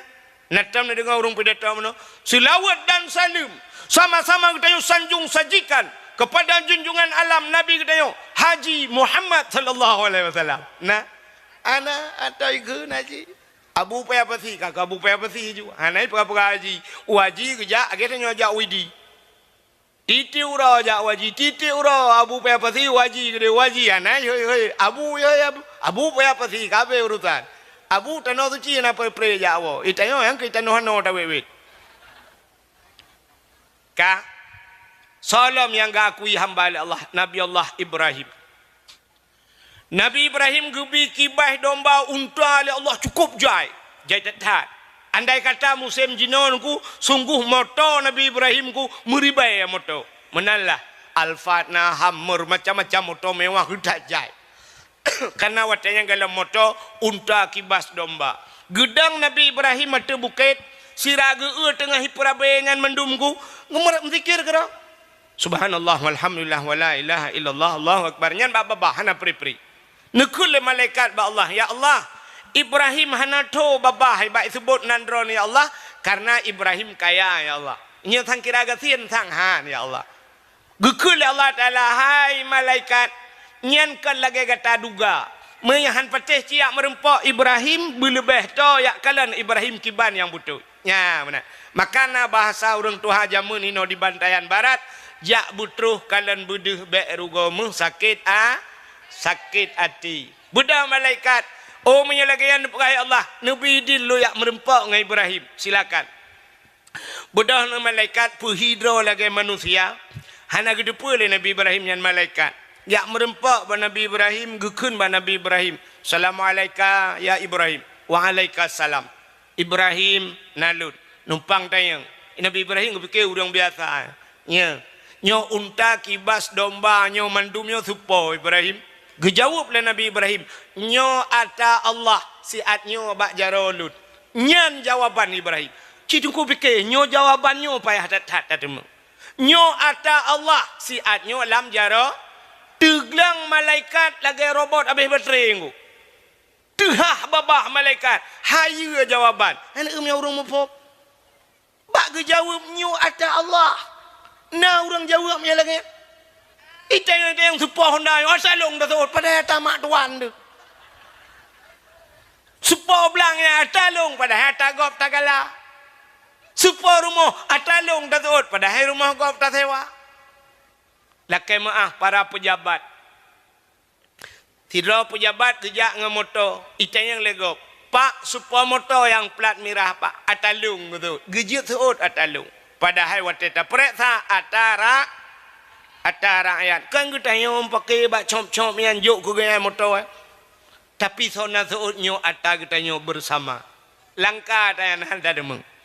Na tom neudeungoe ureuëng pidato meunoe, "Seulaweuet dan saleuem sama-sama geutanyoe sanjong sajikan kepada junjungan alam Nabi geutanyoe, Haji Muhammad sallallahu alaihi wasallam." Na. Hana, atau ikheun haji. Abu Paya Pasi, ka keu Abu Paya Pasi ju. Hana peugah-peugah haji. U haji geujak, lagée tanyoe jak u Idi. Tieb-tieb uroe jak u haji, tieb-tieb uroe Abu Paya Pasi u haji, keudeh u haji, hana, hoi, hoi, Abu, hoi, Abu, Abu Paya Pasi, ka habéh urusan. Abu tanoh suci hana pre-pre jak woe. Itanyoe nyang keu tanoh hano tawét-wét. Ka, soe lom nyang geuakui hamba lé Allah, Nabi Allah Ibrahim. Nabi Ibrahim geubi kibaih domba unta lé Allah cukôp jai, jai that-that. Andai kata musém jinoe Teungku, sunggoh moto Nabi Ibrahim keuh meuribèe moto. Meunan lah, Alphard na, Hummer, macam-macam moto mewah geuh that jai. Karena watée nyan golom moto unta kibas domba. Geudong Nabi Ibrahim ateueh bukét, sira geu-eu teungoh ipeurabé nyan mandum keuh, geumeurat meusikir keudroe. Subhanallah, walhamdulillah, wala ilaha illallah, Allahu akbar. Nyan bak babah hana pri-pri. Neukheun lé malaikat bak Allah, "Ya Allah, Ibrahim hana tho babah bak iseubot nan droeneuh, ya Allah, karena Ibrahim kaya, ya Allah. Nyoe sang kira gasien sang han, ya Allah." Geukheun lé Allah Taala, "Hai malaikat, nyan kon lagée gata duga. Meunyoe han patéh ciyak meurumpok Ibrahim, beuleubeh tho yak kalon Ibrahim kiban nyang beutôi." Nya meunan. Maka na bahasa ureuëng tuha jameun inoe di Bantayan Barat, "Jak beutroh kalon beudeuh bék rugoe meuh sakét a-, sakét até." Beudôh malaikat, "Oh, meunyoe lagée nyan neupeugah ya Allah, neubi idin lôn yak meurumpok ngon Ibrahim, silakan." Beudôh ngon malaikat peuhi droe lagée manusia, hana geuteupeue lé Nabi Ibrahim nyan malaikat. Jak meurumpok bak Nabi Ibrahim, geukheun bak Nabi Ibrahim, "Salamualaika ya Ibrahim." "Waalaikumsalam." "Ibrahim, na lôn." Numpang tanyong. Nabi Ibrahim geupike ureuëng biasa. Nya, "Nyoe unta, kibas, domba, nyoe mandum nyoe soe po, Ibrahim?" Geujaweueb lé Nabi Ibrahim, "Nyoe ata Allah, siat nyoe bak jaroe lôn." Nyan jawaban Ibrahim. Cit teungku pike, nyoe jawaban nyoe payah that-that tateumé. "Nyoe ata Allah, siat nyoe lam jaroe." Teugleng malaikat lagée robot habéh baterai nyoe. Teuhah babah malaikat, hayeue jawaban. Hana ureuëng muphom. Bak geujaweueb, "Nyoe ata Allah." Na ureuëng jaweueb nyang lagée nyan? Itayong-tayong soe po honda nyoe, "Ata lôn taseuôt," padahai ata mak tuan teuh. Soe po blang nyan, "Ata lôn," padahai ata gob tagala. Soe po rumoh, "Ata lôn taseuôt," padahai rumoh gob tasewa. Lakée meuáh para peujabat. Sidroe peujabat geujak ngon moto, itanyong lé gob, "Pak, soe po moto nyang plat mirah, Pak?" "Ata lôn," geuseuôt. Geujeuet seuôt ata lôn. Padahai watée tapeuriksa ata ra-, ata rakyat. Kon geutanyoe pake bak cop-cop nyan jok keu geuhnyan moto, eh. Tapi soe na seuôt nyoe ata geutanyoe beusama. Langka tanyan hana deungoe.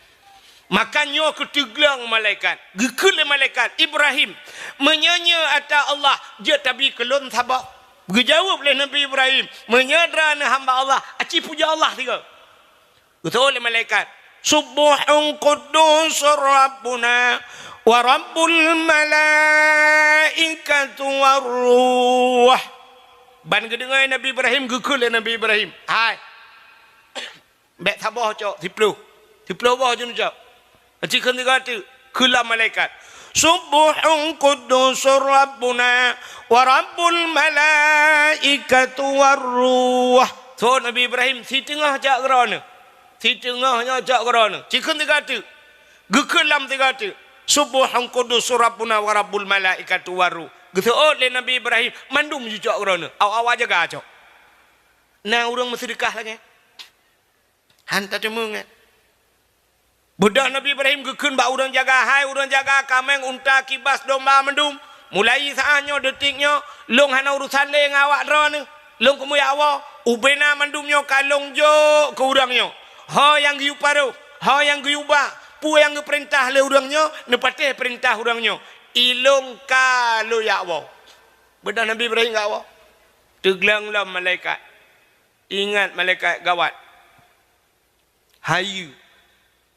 Maka nyoe keuh teugleng malaikat. Geukheun lé malaikat, "Ibrahim, meunyoe nyoe ata Allah, jeuet tabi keu lôn saboh." Geujaweueb lé Nabi Ibrahim, "Meunyoe droeneuh hamba Allah, aci pujoe Allah sigoe." Geuseuôt lé malaikat, "Subbuhun quddus Rabbuna wa Rabbul malaikatu war ruh." Ban geudeungoe Nabi Ibrahim, geukheun lé Nabi Ibrahim, "Hai, bék saboh cok, siploh. Siploh boh jeuet neucok." Aci kheun sigoe teuk, kheun lom malaikat, "Subbuhun quddusur Rabbuna wa Rabbul malaikatu war ruh." Seuôt Nabi Ibrahim, "Siteungoh cok keu droeneuh. Siteungoh nyoe cok keu droeneuh." Ci kheun sigoe teuk. Geukheun lom sigoe teuk, "Subbuhun quddusur Rabbuna wa Rabbul malaikatu war ruh." Geuseuôt lé Nabi Ibrahim, "Mandum jicok keu droeneuh. Awak-awak jaga cok." Na ureuëng meuseudeukah lagée nyan? Han tateumé nyan. Beudôh Nabi Ibrahim geukheun bak ureuëng jaga, "Hai ureuëng jaga kaméng, unta, kibas, domba mandum, mulai saát nyoe, detik nyoe, lôn hana urosan lé ngon awak droeneuh. Lôn keumeung jak woe, ubena mandum nyoe ka lôn jok keu ureuëng nyoe. Ho nyang geuyue paroh, ho nyang geuyue ba, peue nyang geupeurintah lé ureuëng nyoe, neupatéh peurintah ureuëng nyoe. Ilôn ka lôn jak woe." Beudôh Nabi Ibrahim jak woe, teugleng lom malaikat. Ingat malaikat gawat. Hayeue.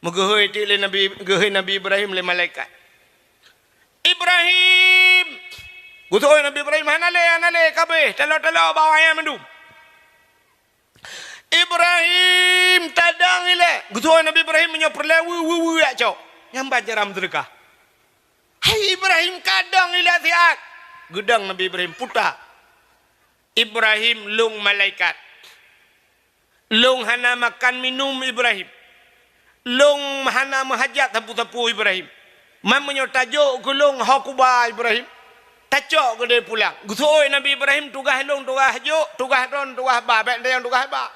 Meugeuhôi teuk lé Nabi, geuhôi Nabi Ibrahim lé malaikat. "Ibrahim!" Geuseuôt Nabi Ibrahim, "Hana lé, hana lé, kabeh, talo-talo bak awak nyan mandum." "Ibrahim, tadong ilée!" Geuseuôt Nabi Ibrahim, "Meunyoe peureulée, weu, weu, weu, jak cok." Nyan ban cara meuseudeukah. "Hai Ibrahim, kadong ilée siat!" Geudong Nabi Ibrahim, puta. "Ibrahim, lôn malaikat. Lôn hana makan minum, Ibrahim. Lôn hana meuhajat sapeue-sapeue, Ibrahim. Man meunyoe tajok keu lôn ho kuba, Ibrahim, tacok keudeh pulang." Geuseuôt Nabi Ibrahim, "Tugaih lôn tugaih jok, tugaih droeneuh tugaih ba, bék neudeungoe tugaih ba.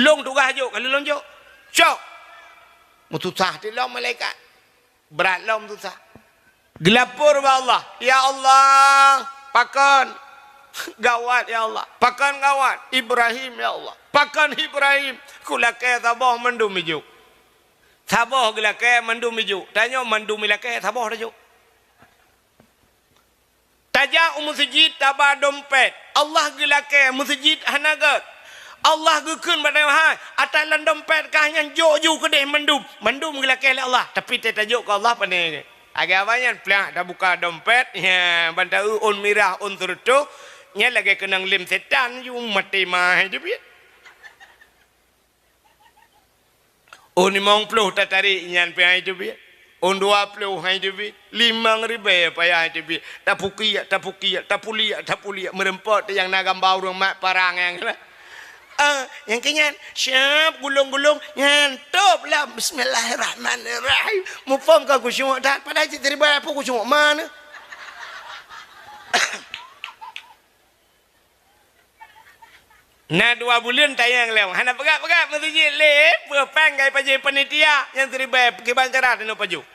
Lôn tugaih jok, ka lheueh lôn jok. Cok!" Meususah teuk lom malaikat. Brat lom susah. Geulapor bak Allah, "Ya Allah, pakon gawat, ya Allah. Pakon gawat Ibrahim, ya Allah. Pakon Ibrahim, kulakée saboh mandum ijok. Saboh geulakée mandum ijok. Tanyoe mandum ilakée saboh tajok. Tajak u meuseujid taba dompet. Allah geulakée meuseujid hana gét. Allah geukheun bak tanyoe, hai, ata lam dompet kah nyan jok ju keudeh mandum." Mandum geulakée lé Allah, tapi teuh tajok keu Allah pane. Lagèe awaknyan plak tabuka dompet, ya, ban taeu ôn mirah, ôn seureutôh, nyan lagèe keunong lem setan, yu maté ma hai teubiet. Ôn limong ploh tatarék nyan pih hai teubiet. Ôn dua ploh hai teubiet. Limong ribèe payah hai teubiet. Tapukiek, tapukiek, tapuliek, tapuliek. Meureumpok teuh nyang na gamba ureueng mat parang nyan. Ah, nyang keu nyan, siap gulong-gulong, nyan tôb lam Bismillahirrahmanirrahim. Muphom ka khusyuk that, padahai cit ribèe pih khusyuk mana. Na dua buleuen tanyong lom, hana peugah-peugah meuseujid lé, peue pan gai pajoh panitia nyang siribèe kiban cara teunoe pajoh.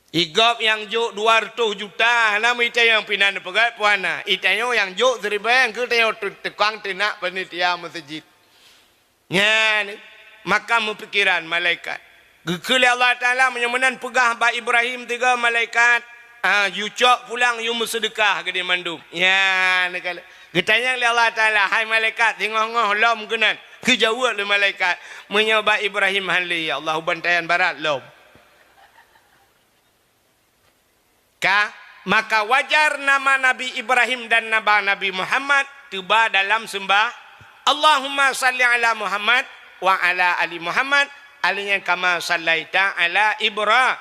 Igop nyang jok dua reutôh juta, hana meutanyong pinan peugah puana. Itanyong nyang jok siribèe, engkeu tanyong tu-, tukang teunak panitia meuseujid. Nyan, maka meupikiran malaikat. Geukheun lé Allah Taala, meunyoe meunan peugah bak Ibrahim tiga malaikat, ah, "Yu cok pulang, yu meuseudeukah keu di mandum." Nyan, geutanyong lé Allah Taala, "Hai malaikat, singoh-ngoh lom keunan?" Geujaweueb lé malaikat, "Meunyoe bak Ibrahim han lé, ya Allah, u bantayan barat lom." Ka, maka wajar nama Nabi Ibrahim dan nama Nabi Muhammad teuba dalam seumbah, "Allahumma salli ala Muhammad wa ala ali Muhammad, ali nyan kama sallaita ala Ibra-,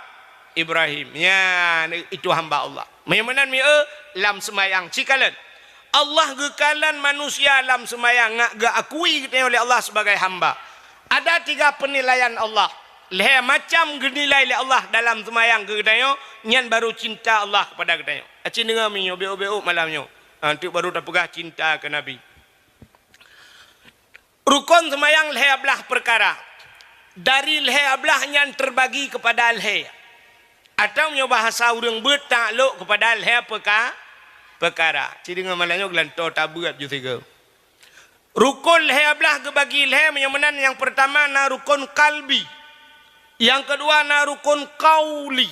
Ibrahim." Nyan, itu hamba Allah. Meunyoe meunan mieu lam seumayang cikalon. Allah geukalon manusia lam seumayang ngat geuakui geutanyoe lé Allah sebagai hamba. Ada tiga penilaian Allah. Lhèe macam geunilai lé Allah dalam seumayang keu geutanyoe, nyan baru cinta Allah kepada geutanyoe. Aci deungoe meunyoe, beuôk-beuôk malam nyoe. Ha, teuk baru tapeugah cinta keu Nabi. Rukon seumayang lhèe blah peukara. Dari lhèe blah nyan teubagi keupada lhèe. Atawa meunyoe bahasa ureueng beuet taklok keupada lhèe peuka-, peukara. Ci deungoe malam nyoe geulantoe tabeuet ju sigoe. Rukon lhèe blah geubagi lhèe, meunyoe meunan nyang peurtama na rukon kalbi. Nyang keudua na rukon kauli.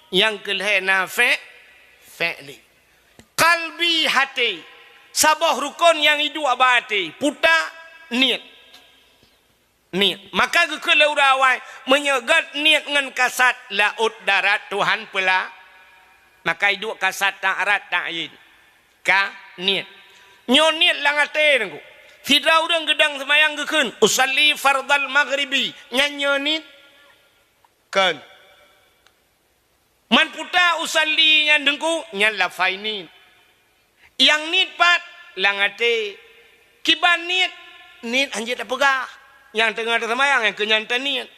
Nyang keulhèe na fe-, fe'li. Kalbi, até. Saboh rukon nyang iduek bak até, puta, niet. Niet. Maka geukheun lé ureueng awai, meunyoe gèt niet ngon kasat, laôt darat Tuhan peula-, maka iduek kasat, darat, ta'yin. Ka niet. Nyoe niet lam até, Teungku. Sidroe ureueng geudong seumayang geukheun, "Usalli fardhal maghribi." Nyan nyoe niet? Kon. Man puta usalli nyan, Teungku, nyan lafai niet. Nyang niet pat lam até. Kiban niet, niet hanjeuet tapeugah. Nyang teungoh taseumayang, nyang keu nyan taniet.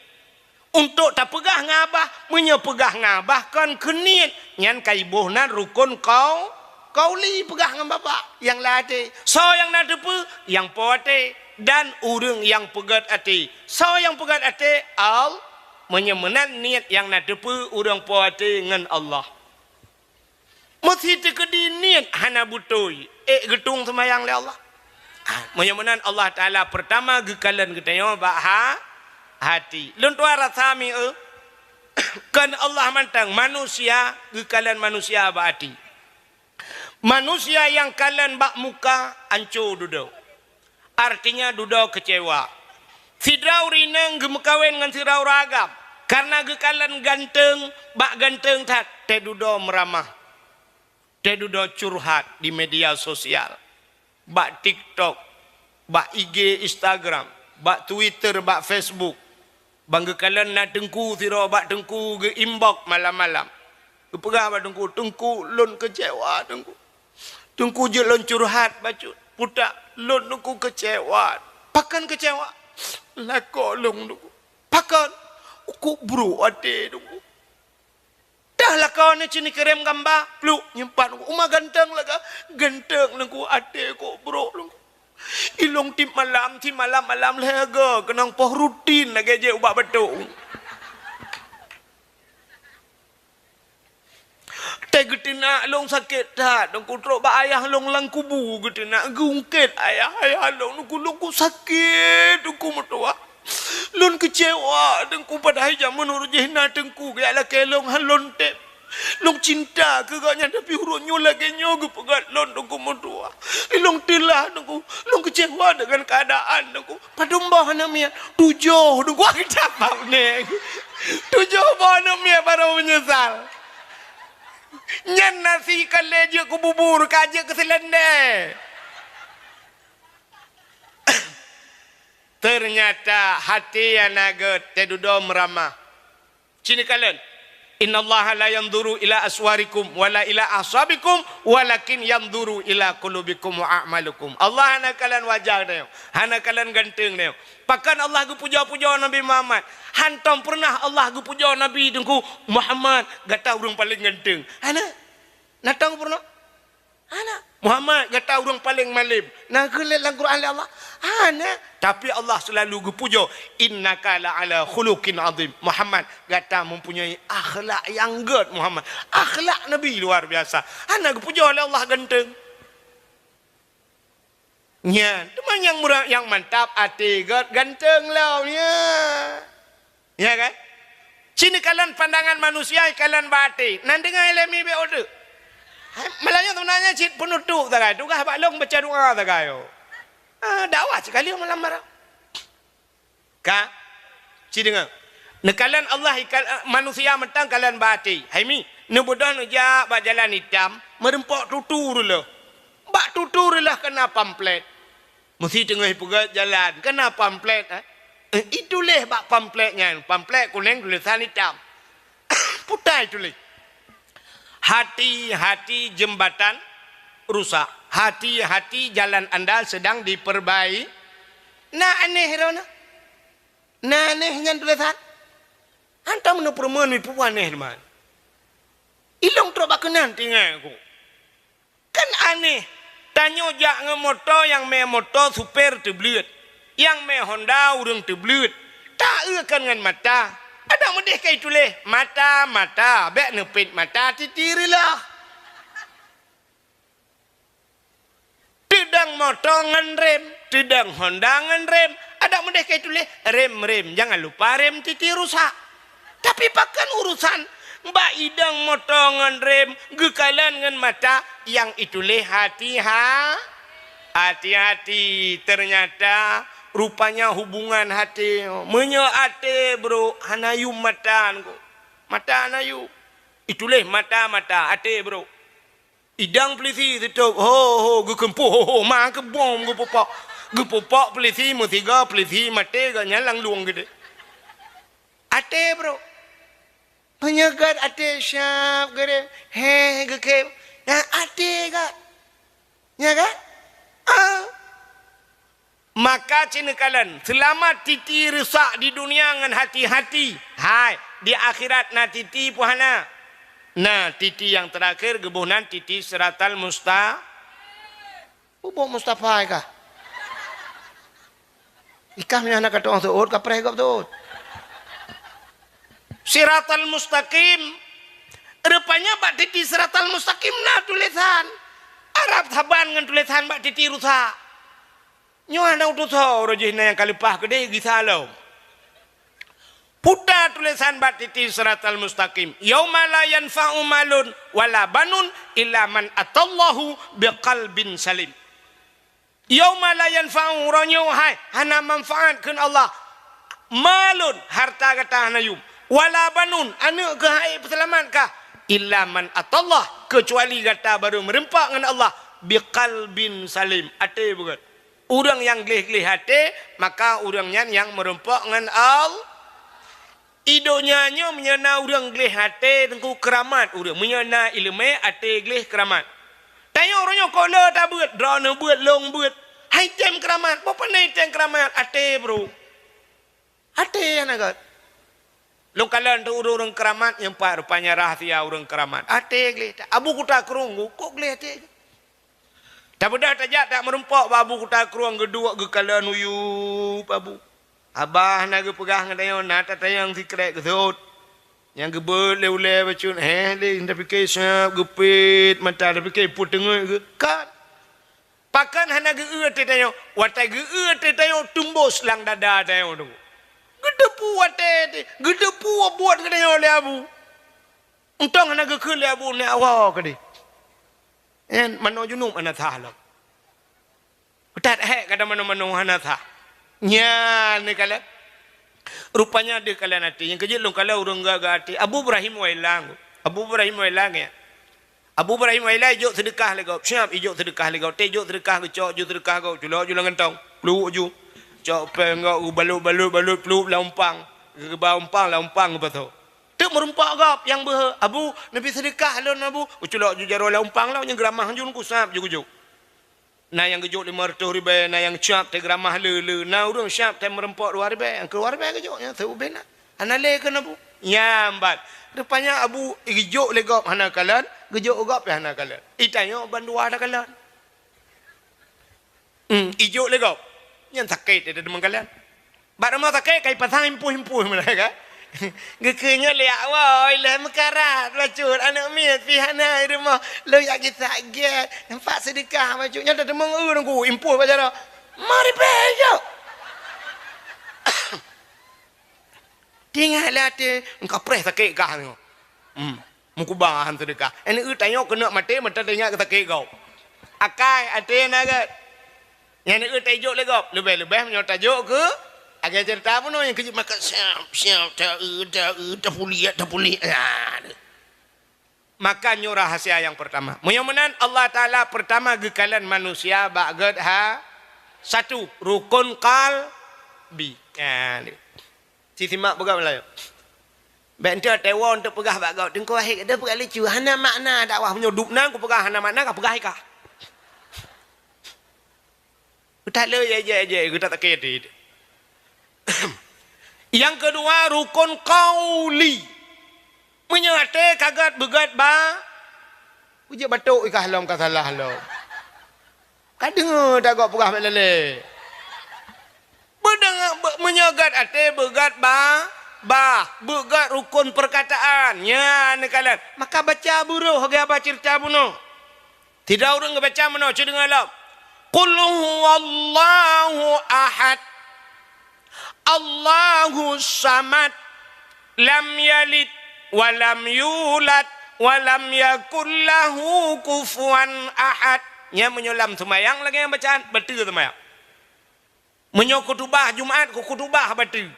Untuk tapeugah ngon babah, meunyoe peugah ngon babah kon keu niet, nyan ka iboh nan rukon kau-, kauli, peugah ngon babah nyang lam até. Soe nyang na teupeue? Nyang po até. Dan ureueng nyang peugèt até. Soe nyang peugèt até? Al-, meunyoe meunan niet nyang na teupeue ureueng po até ngon Allah. Meusi teukeudi niet hana beutôi, ék geutueng seumayang lé Allah. Ah, meunyoe meunan Allah Taala peurtama geukalon geutanyoe bak ha-, hati. Lôn tuan rasa mieu, kon Allah mantong, manusia geukalon manusia bak hati. Manusia nyang kalon bak muka anco dudoe. Artinya dudoe keucewa. Sidroe ureueng inong geumeukawen ngon sidroe ureueng agam, kareuna geukalon ganteng, bak ganteng that, teududoe meuramah, teududoe curhat di media sosial, bak TikTok, bak I G, Instagram, bak Twitter, bak Facebook. Ban geukalon na teungku sidroe bak teungku geu-inbox malam-malam. Geupeugah bak teungku, "Teungku, lôn keucewa, teungku. Teungku, jeuet lôn curhat bacut. Putak, lôn teungku keucewa." "Pakon keucewa?" "Lakoe lôn, teungku." "Pakon?" "Ukuk brok até, teungku." Dah lakoe nyoe ci neukirém gamba, pluk, nyimpan u uma ganteng lagèe, ganteng lôn ku até kok brok lôn. Ilôn tiep malam, tiep malam-malam lhèe go, keunong poh rutin lagèe jeuet ubak batok. Teuh geuteunak lôn sakét that, lôn ku trok bak ayah lôn lam kubu geuteunak, geungkét ayah, ayah lôn, lôn ku, lôn ku sakét, lôn ku meutuwah. Lôn keucewa, teungku, padahai jameun uroe jih na teungku geujak lakèe lôn, han lôn tém. Lôn cinta keu gobnyan, tapi uroe nyoe lagèe nyoe geupeugah lôn, Teungku, meutuah. Lôn teulah, Teungku. Lôn keucewa deungon keuadaan, Teungku. Padum boh aneuk miet? Tujoh, Teungku, kita bak neng. Tujoh boh aneuk miet baru meunyeusal. Nyan nasi ka lheueh jeuet keu bubur, ka jeuet keu seulendeh. Teunyata até nyang na gèt teududoe meuramah. Ci neukalon, "Innallaha la yanzuru ila aswarikum wala ila ahsabikum, walakin yanzuru ila qulubikum wa a'malikum." Allah hana kalon wajah tanyoe, hana kalon ganteng tanyoe. Pakon Allah geupujoe-pujoe Nabi Muhammad? Hantom peureunah Allah geupujoe Nabi, Teungku, "Muhammad, gata ureueng paleng ganteng." Hana? Na tom peureunah? Hana. "Muhammad, gata ureueng paleng malem." Na geulét lam Quran lé Allah? Hana. Tapi Allah seulalu geupujoe, "Innaka la ala khuluqin azim." "Muhammad, gata mempunyai akhlak nyang gèt, Muhammad." Akhlak Nabi luar biasa. Hana geupujoe lé Allah ganteng. Nyan, teuma nyang mura-, nyang mantap até gèt ganteng lom, ya. Ya kan? Ci neukalon pandangan manusia, ikalon bak até. Nan deungoe lé mi bèk udeuek. Hai, meulayeue sebenarnya cit penutup sagai. Tugaih bak lôn baca doa sagai, oh. Ah, dakwah sikali malam barang. Ka? Ci deungoe. Neukalon Allah ikal-, manusia mantong kalon bak até. Hai mi, neubeudôh neujak bak jalan itam, meureumpok tutu reuloh. Bak tutu reuloh keuna pamflet. Meusi teungoh peugöt jalan, keuna pamflet, eh? Eh, ituléh bak pamflet nyan, pamflet kunéng tulésan itam. Putai tuléh. Hati-hati jembatan rusak. Hati-hati jalan anda sedang diperbai-, na aneh droeneuh. Na aneh nyan tulésan. Hantom neupeureumeun ipeue aneh teuma. Ilong trok bak keunan tinggai ku. Kan aneh, tanyoe jak ngon moto, nyang mé moto supé teubleuet, nyang mé Honda ureueng teubleuet. Ta-eu kan ngon mata. Adak meudeh ka ituléh, mata, mata, bèk neupét mata titi reuloh. Teudong moto ngon rem, teudong Honda ngon rem. Adak meudeh ka ituléh, rem, rem. Jangan lupa rem titi rusak. Tapi pakon urusan bak idong moto ngon rem geukalon ngon mata nyang ituléh hati-ha-, hati-hati. Ternyata rupanya hubungan até. Meunyoe até brok hana yum mata ngon. Mata hana yum. Ituléh mata-mata até brok. Idong peulisi teutôp, ho, ho, geukeumpôh, ho, ho, ma keubom geupupok. Geupupok peulisi meusigoe, peulisi maté, gobnyan lam lueng geude. Até brok. Meunyoe gèt até siap geude, heh, geukhem. Nah, até gèt. Nya kan? Ah. Maka ci neukalon, seulamat titi rusak di dunia ngon hati-hati, hai, di akhirat na titi peue hana? Na titi nyang teurakhir geuboh nan titi siratal musta-, bubuk Mustafa kah? Ikah meunyoe hana ka tu'oh seuôt, ka preh gob seuôt. Siratal mustaqim. Rupanya bak titi siratal mustaqim na tulésan. Arab saban ngon tulésan bak titi rusak. Nyoe hana utusoe uroe jih na nyang ka leupah keudeh gisa lom. Puta tulésan bak titi siratal mustaqim. "Yauma la yanfa'u malun wala banun illa man atallahu biqalbin salim." "Yauma la yanfa'u," uroe nyoe hai hana manfaat kheun Allah. "Malun," harta gata hana yum. "Wala banun," aneuk keuh hai peuseulamat kah. "Illa man atallah," keucuali gata barô meurumpok ngon Allah, "biqalbin salim," até beugét. Ureuëng nyang gleh-gleh até, maka ureuëng nyan nyang meurumpok ngon Al-, i donya nyoe meunyoe na ureuëng gleh até teungku keuramat ureuëng, meunyoe na iéleumé até gleh keuramat. Tanyoe uroe nyoe kok le tabeuet, droeneuh beuet, lôn beuet. Hai tem keuramat, peue pane tem keuramat, até bro. Até hana gét. Lôn kalon teu ureuëng-ureuëng keuramat nyang pat rupanya rahsia ureuëng keuramat. Até gleh, Abu Kuta Krueng, kok gleh até. Tabeudôh tajak tak meurumpok bak Abu Kuta Krueng geuduek geukalon uyueb Abu. Abah na geupeugah ngon tanyoe na tatanyong sikrek geusot. Nyang geubeuet lé ulée bacut, heh lé tapike siab geupet mata tapike peuteungeut geukat. Pakon hana geu-eu até tanyoe, watée geu-eu até tanyoe teumbos lam dada tanyoe tu. Geuteupeue até, geuteupeue buet geutanyoe lé Abu. Untông hana geukheun lé Abu, nyak woe keudeh. Nyan manoe junub hana sah lom. That hék kata manoe-manoe hana sah. Nyan neukalon. Rupanya deuh kalon até. Nyang keujeuet lôn kalon ureuëng gagah até. Abu Ibrahim Wailang. Abu Ibrahim Wailang, ya. Abu Ibrahim Wailang ijok seudeukah lé gob. Siap ijok seudeukah lé gob. Teh ijok seudeukah, geucok ju seudeukah gob. Culok ju lam gantong. Pluek ju. Cok péng gob, geubalot-balot-balot, pluek lam umpang. Geuba umpang, lam umpang geupasoe. Teuk meurumpok gob nyang beuhe, "Abu, neubi seudeukah lôn, Abu." Geuculok ju jaroe lam umpang lom, nyang geuramah ju, geukusab ju geujok. Na nyang geujok limong reutôh ribèe, na nyang siap teuh geuramah le-le, na ureuëng siap teuh meurumpok dua ribèe, nyang keudua ribèe geujok, nyang seuubé na. Hana lé keu Abu. Nyan ban. Rupanya Abu geujok lé gob hana kalon, geujok gob pih hana kalon. Itanyoe ban dua takalon. Hmm, ijok lé gob. Nyan sakét, dia deungon kalon. Bak rumoh sakét, kai pasang impôh-impôh meunan kan. Geukheun nyoe lé awai, lé meukarat, bacut, aneuk miet, pih hana i rumoh, lôn jak gisa gét, nampak seudeukah, bacut, nyoe tateumeung eu nunggu, impôh bak jaroe. Mari pih jok. Tinggai lé até, engka preh sakét gah nyoe. Hmm. Meukuba han seudeukah. Aneuk eu tanyoe keuneuk maté, meutateuingat keu sakét gob. Akai até na gét. Nyan aneuk eu taijok lé gob. Leubeh-leubeh meunyoe tajok keu, lagèe ceurita bunoe nyang keujeuet maka siap, siap, ta-eu, ta-eu, tapuliek, tapuliek. Nah, deuh. Maka nyoe rahasia nyang peurtama. Meunyoe meunan Allah Taala peurtama geukalon manusia bak gét ha satu, rukun qalbi. Nah, deuh. Sisimak peugah Meulayu. Bèk enteuk teuwoe enteuk peugah bak gob, "Teungku Wahid, deuh peugah lucu, hana makna dakwah meunyoe dub nan kupeugah hana makna, kapeugah i kah." Geutaleuh jai-jai-jai, geutasakét até. Nyang keudua, rukun qauli. Meunyoe até ka gét beugét ba, peujeuet batok i kah lom ka salah lom. Ka deungoe dak gob peugah bak lalé. Beudeungoe, be-, meunyoe gét até beugét ba, bah, beugét rukun peurkataan. Nyan neukalon. Maka baca buroh lagèe haba ceurita bunoe. Sidroe ureueng geubaca meunoe, cit deungoe lom. Qul huwallahu ahad. Allahus samad. Lam yalid wa lam yulad wa lam yakul lahu kufuwan ahad. Nyan meunyoe lam seumayang lagèe nyang bacaan, bateue seumayang. Meunyoe khutubah Jumat, keu khutubah bateue.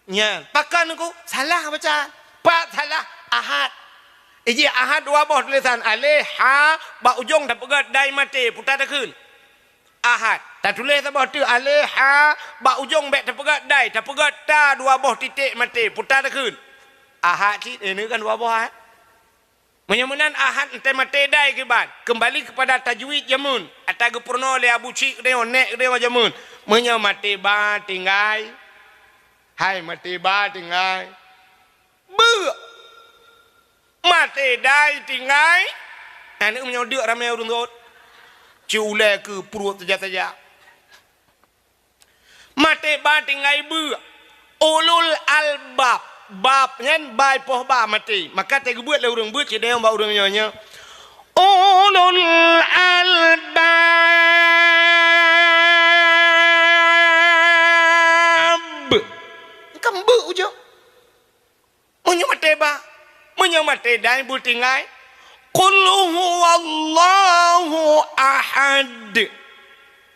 Nyan, pakon ku salah baca. Pat salah, Ahad. Iji Ahad dua boh tulésan, aleh, ha, bak ujong tapeugét dai maté, puta takheun. Ahad. Tatuléh saboh teuk, aleh, ha, bak ujong bèk tapeugét dai, tapeugét ta dua boh titék maté, puta takheun. Ahad cit, eh, nyoe kan dua boh Ahad. Meunyoe meunan Ahad enteuk maté dai kiban, keumbali keupada tajwid jameun, ata geupeurunoe lé Abu Chik geutanyoe, nèk geutanyoe jameun. Meunyoe maté ba tinggai, hai maté ba tinggai, beuk. Maté dai tinggai, aneuk meunyoe deuk ramé ureueng rot. Ci ulèe keu pruet saja-saja. Maté ba tinggai beuk. Ulul albab. Bab nyan bai poh ba maté. Maka teugeubeuet lé ureueng beuet cit deungon bak ureueng nyoe nyoe. Ulul albab. Kan beuk ujong. Meunyoe maté ba, meunyoe maté dai beutinggai, qul huwallahu ahad.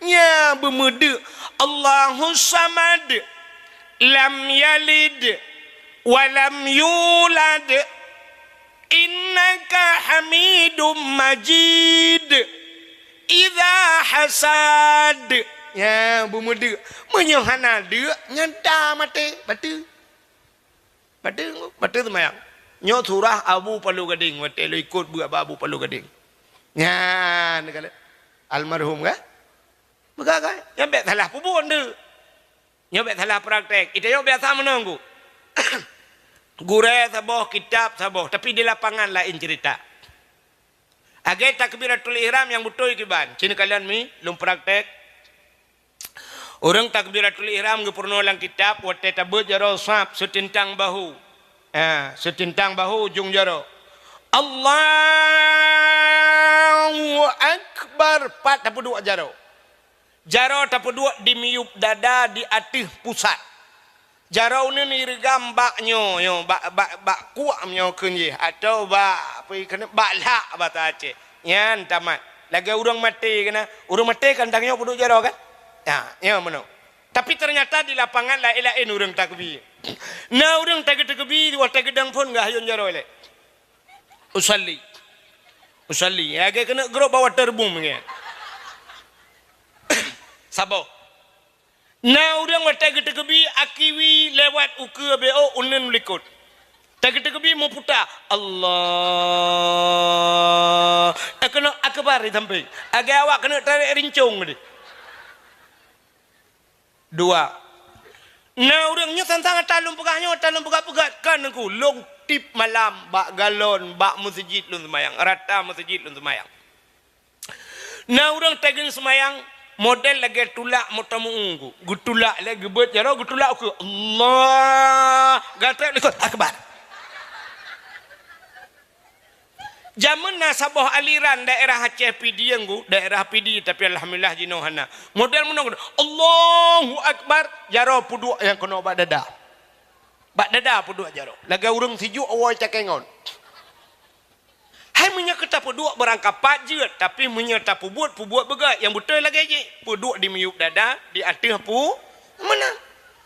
Nya beumeudeuk Allahus samad, lam yalid wa lam yulad. Innaka hamidum majid. Idza hasad. Nya beumeudeuk. Meunyoe hana deuk, nyata maté, bateue. Bateue, bateue seumayang. Nyoe surah Abu Palu Gadeng, watèe lôn ikot beuet bak Abu Palu Gadeng. Nyan, kala almarhum kan? Peugah kan? Nyan bèk salah peubuet tu. Nyoe bèk salah praktek. Ita nyoe biasa meunan ku. Gurèe saboh, kitab saboh, tapi di lapangan laén cerita. Lagèe takbiratul ihram nyang beutôi kiban. Ci neukalon mi, lôn praktek. Ureueng takbiratul ihram geupeurunoe lam kitab watèe tabeuet jaroe saf seuteuntang bahu. Ha, seuteuntang bahu ujong jaroe. Allahu Akbar. Pat tapeuduek jaroe. Jaroe tapeuduek di miyueb dada di ateueh pusat. Jaroe uneuen ireugam bak nyoe, nyoe, bak, bak, bak kuak nyoe kheun jih, atawa bak, apa kheun, bak lhak basa Aceh. Nyan tamat. Lagèe ureueng maté keunan. Ureueng maté kan tanyoe peuduek jaroe kan? Ya, nyoe meunoe. Tapi ternyata di lapangan laén-laén ureueng takeubi. Na ureueng tageuteukebi, watèe geudong phôn geuhayôn jaroe lé. Usalli. Usalli. Lagèe keuneuk grob bak waterboom nyan. Saboh. Na ureueng watèe geuteukebi akiwi lewat ukeue B O uneuen likot. Tageuteukebi meuputa, Allah. Eh, keuneuk akbar di sampéng. Lagèe awak keuneuk tarek rincong tadi. Dua. Na ureueng nyoe tantang ata lôn peugah nyoe, ata lôn peugah-peugah kan Teungku, lôn tip malam bak galon, bak meuseujid lôn seumayang, rata meuseujid lôn seumayang. Na ureueng tageuen seumayang model lagèe tulak meutameu'u, geutulak lé geubeuet jaroe, geutulak ukeue. Allah, gatrek likot, akbar. Jameun na saboh aliran daerah Aceh Pidie, Teungku, daerah Pidie, tapi alhamdulillah jinoe hana. Model meunoe, Allahu Akbar, jaroe peuduek nyang keunoe bak dada. Bak dada peuduek jaroe. Lagèe ureueng sijuek awai cakée ngon. Hai meunyoe keu tapeuduek beurangkapat jeuet, tapi meunyoe tapeubuet, peubuet beugèt nyang beutôi lagèe jih. Peuduek di miyueb dada, di ateueh pu-, meunan.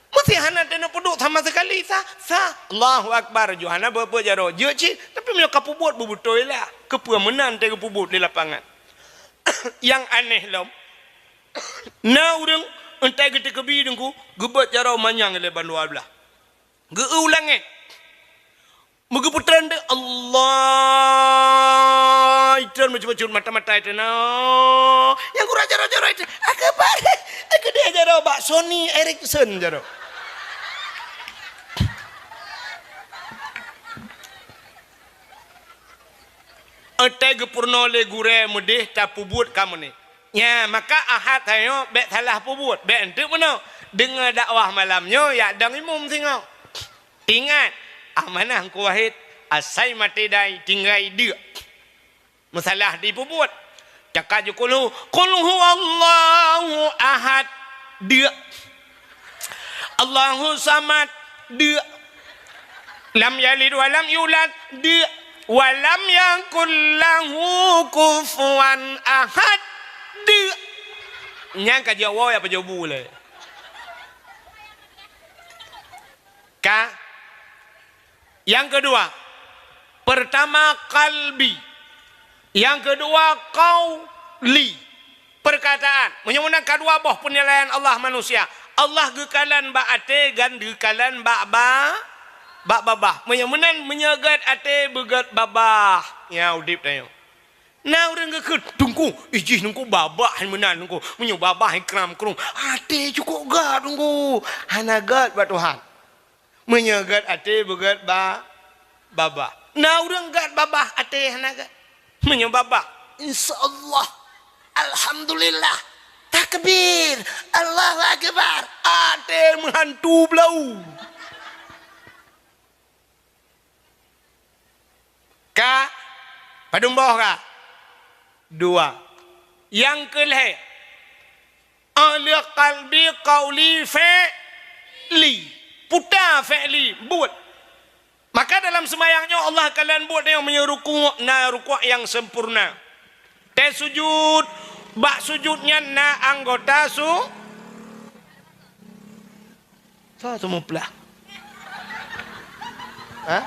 Meusé hana teuneuk peuduek sama sekali, sah, sah. Allahu Akbar, ju hana beuet-beuet jaroe. Jeuet cit, tapi meunyoe ka peubuet beubeutôi lah. Keupeue meunan teuh geupeubuet di lapangan. Nyang aneh lom, na ureueng entai geuteukebi Teungku, geubeuet jaroe manyang lé bandua blah. Geu-eu u langèt. Meugeupeutreun deuek, Allah, itreun meucut-meucut mata-mata itreun. Nyang gura jaroe-jaroe itreun. Akbar. Keudeh jaroe bak Sony Ericsson jaroe. Entai geupeurunoe lé gurèe meudeh tapeubuet ka meunan. Nya, maka Ahad tanyoe bèk salah peubuet, bèk eunteuk meunoe. Deungö dakwah malam nyoe, yak dong imum singoh. Ingat, amanah Teungku Wahid, asai maté dai tinggai deuk. Meusalah dipeubuet. Cakap ju kulhu, "Qul huwallahu ahad," deuk. "Allahu samad," deuk. "Lam yalid wa lam yulad," deuk. "Wa lam yakul lahu kufuwan ahad," deuk. Nyan ka jaweueb ya pajoh bu lé. Ka. Yang kedua, pertama qalbi. Yang kedua qauli. Perkataan. Meunyoe meunan ka dua boh peunilaian Allah manusia. Allah geukalon bak até dan geukalon bak ba-, bak babah. Meunyoe meunan, meunyoe gèt até beugèt babah. Nya udép tanyoe. Na ureueng geukheun, "Teungku, ijih Teungku babah hai meunan Teungku. Meunyoe babah hai kram krong, até cukôp gèt Teungku." Hana gèt bak Tuhan. Meunyoe gèt até beugèt ba-, babah. Na ureueng gèt babah até hana gèt. Meunyoe babah, insya Allah, alhamdulillah, takbir, Allahu akbar, até meuhantu blau. Ka, padum boh ka? Dua. Nyang keulhèe, oleh qalbi, qauli, fi'li. Puta fi'li, buet. Maka dalam seumayang nyoe Allah kalon buet nyoe meunyoe rukuk na rukuk nyang sempurna. Teuh sujud, bak sujud nyan na anggota su-, Soe seumeuplah? Ha?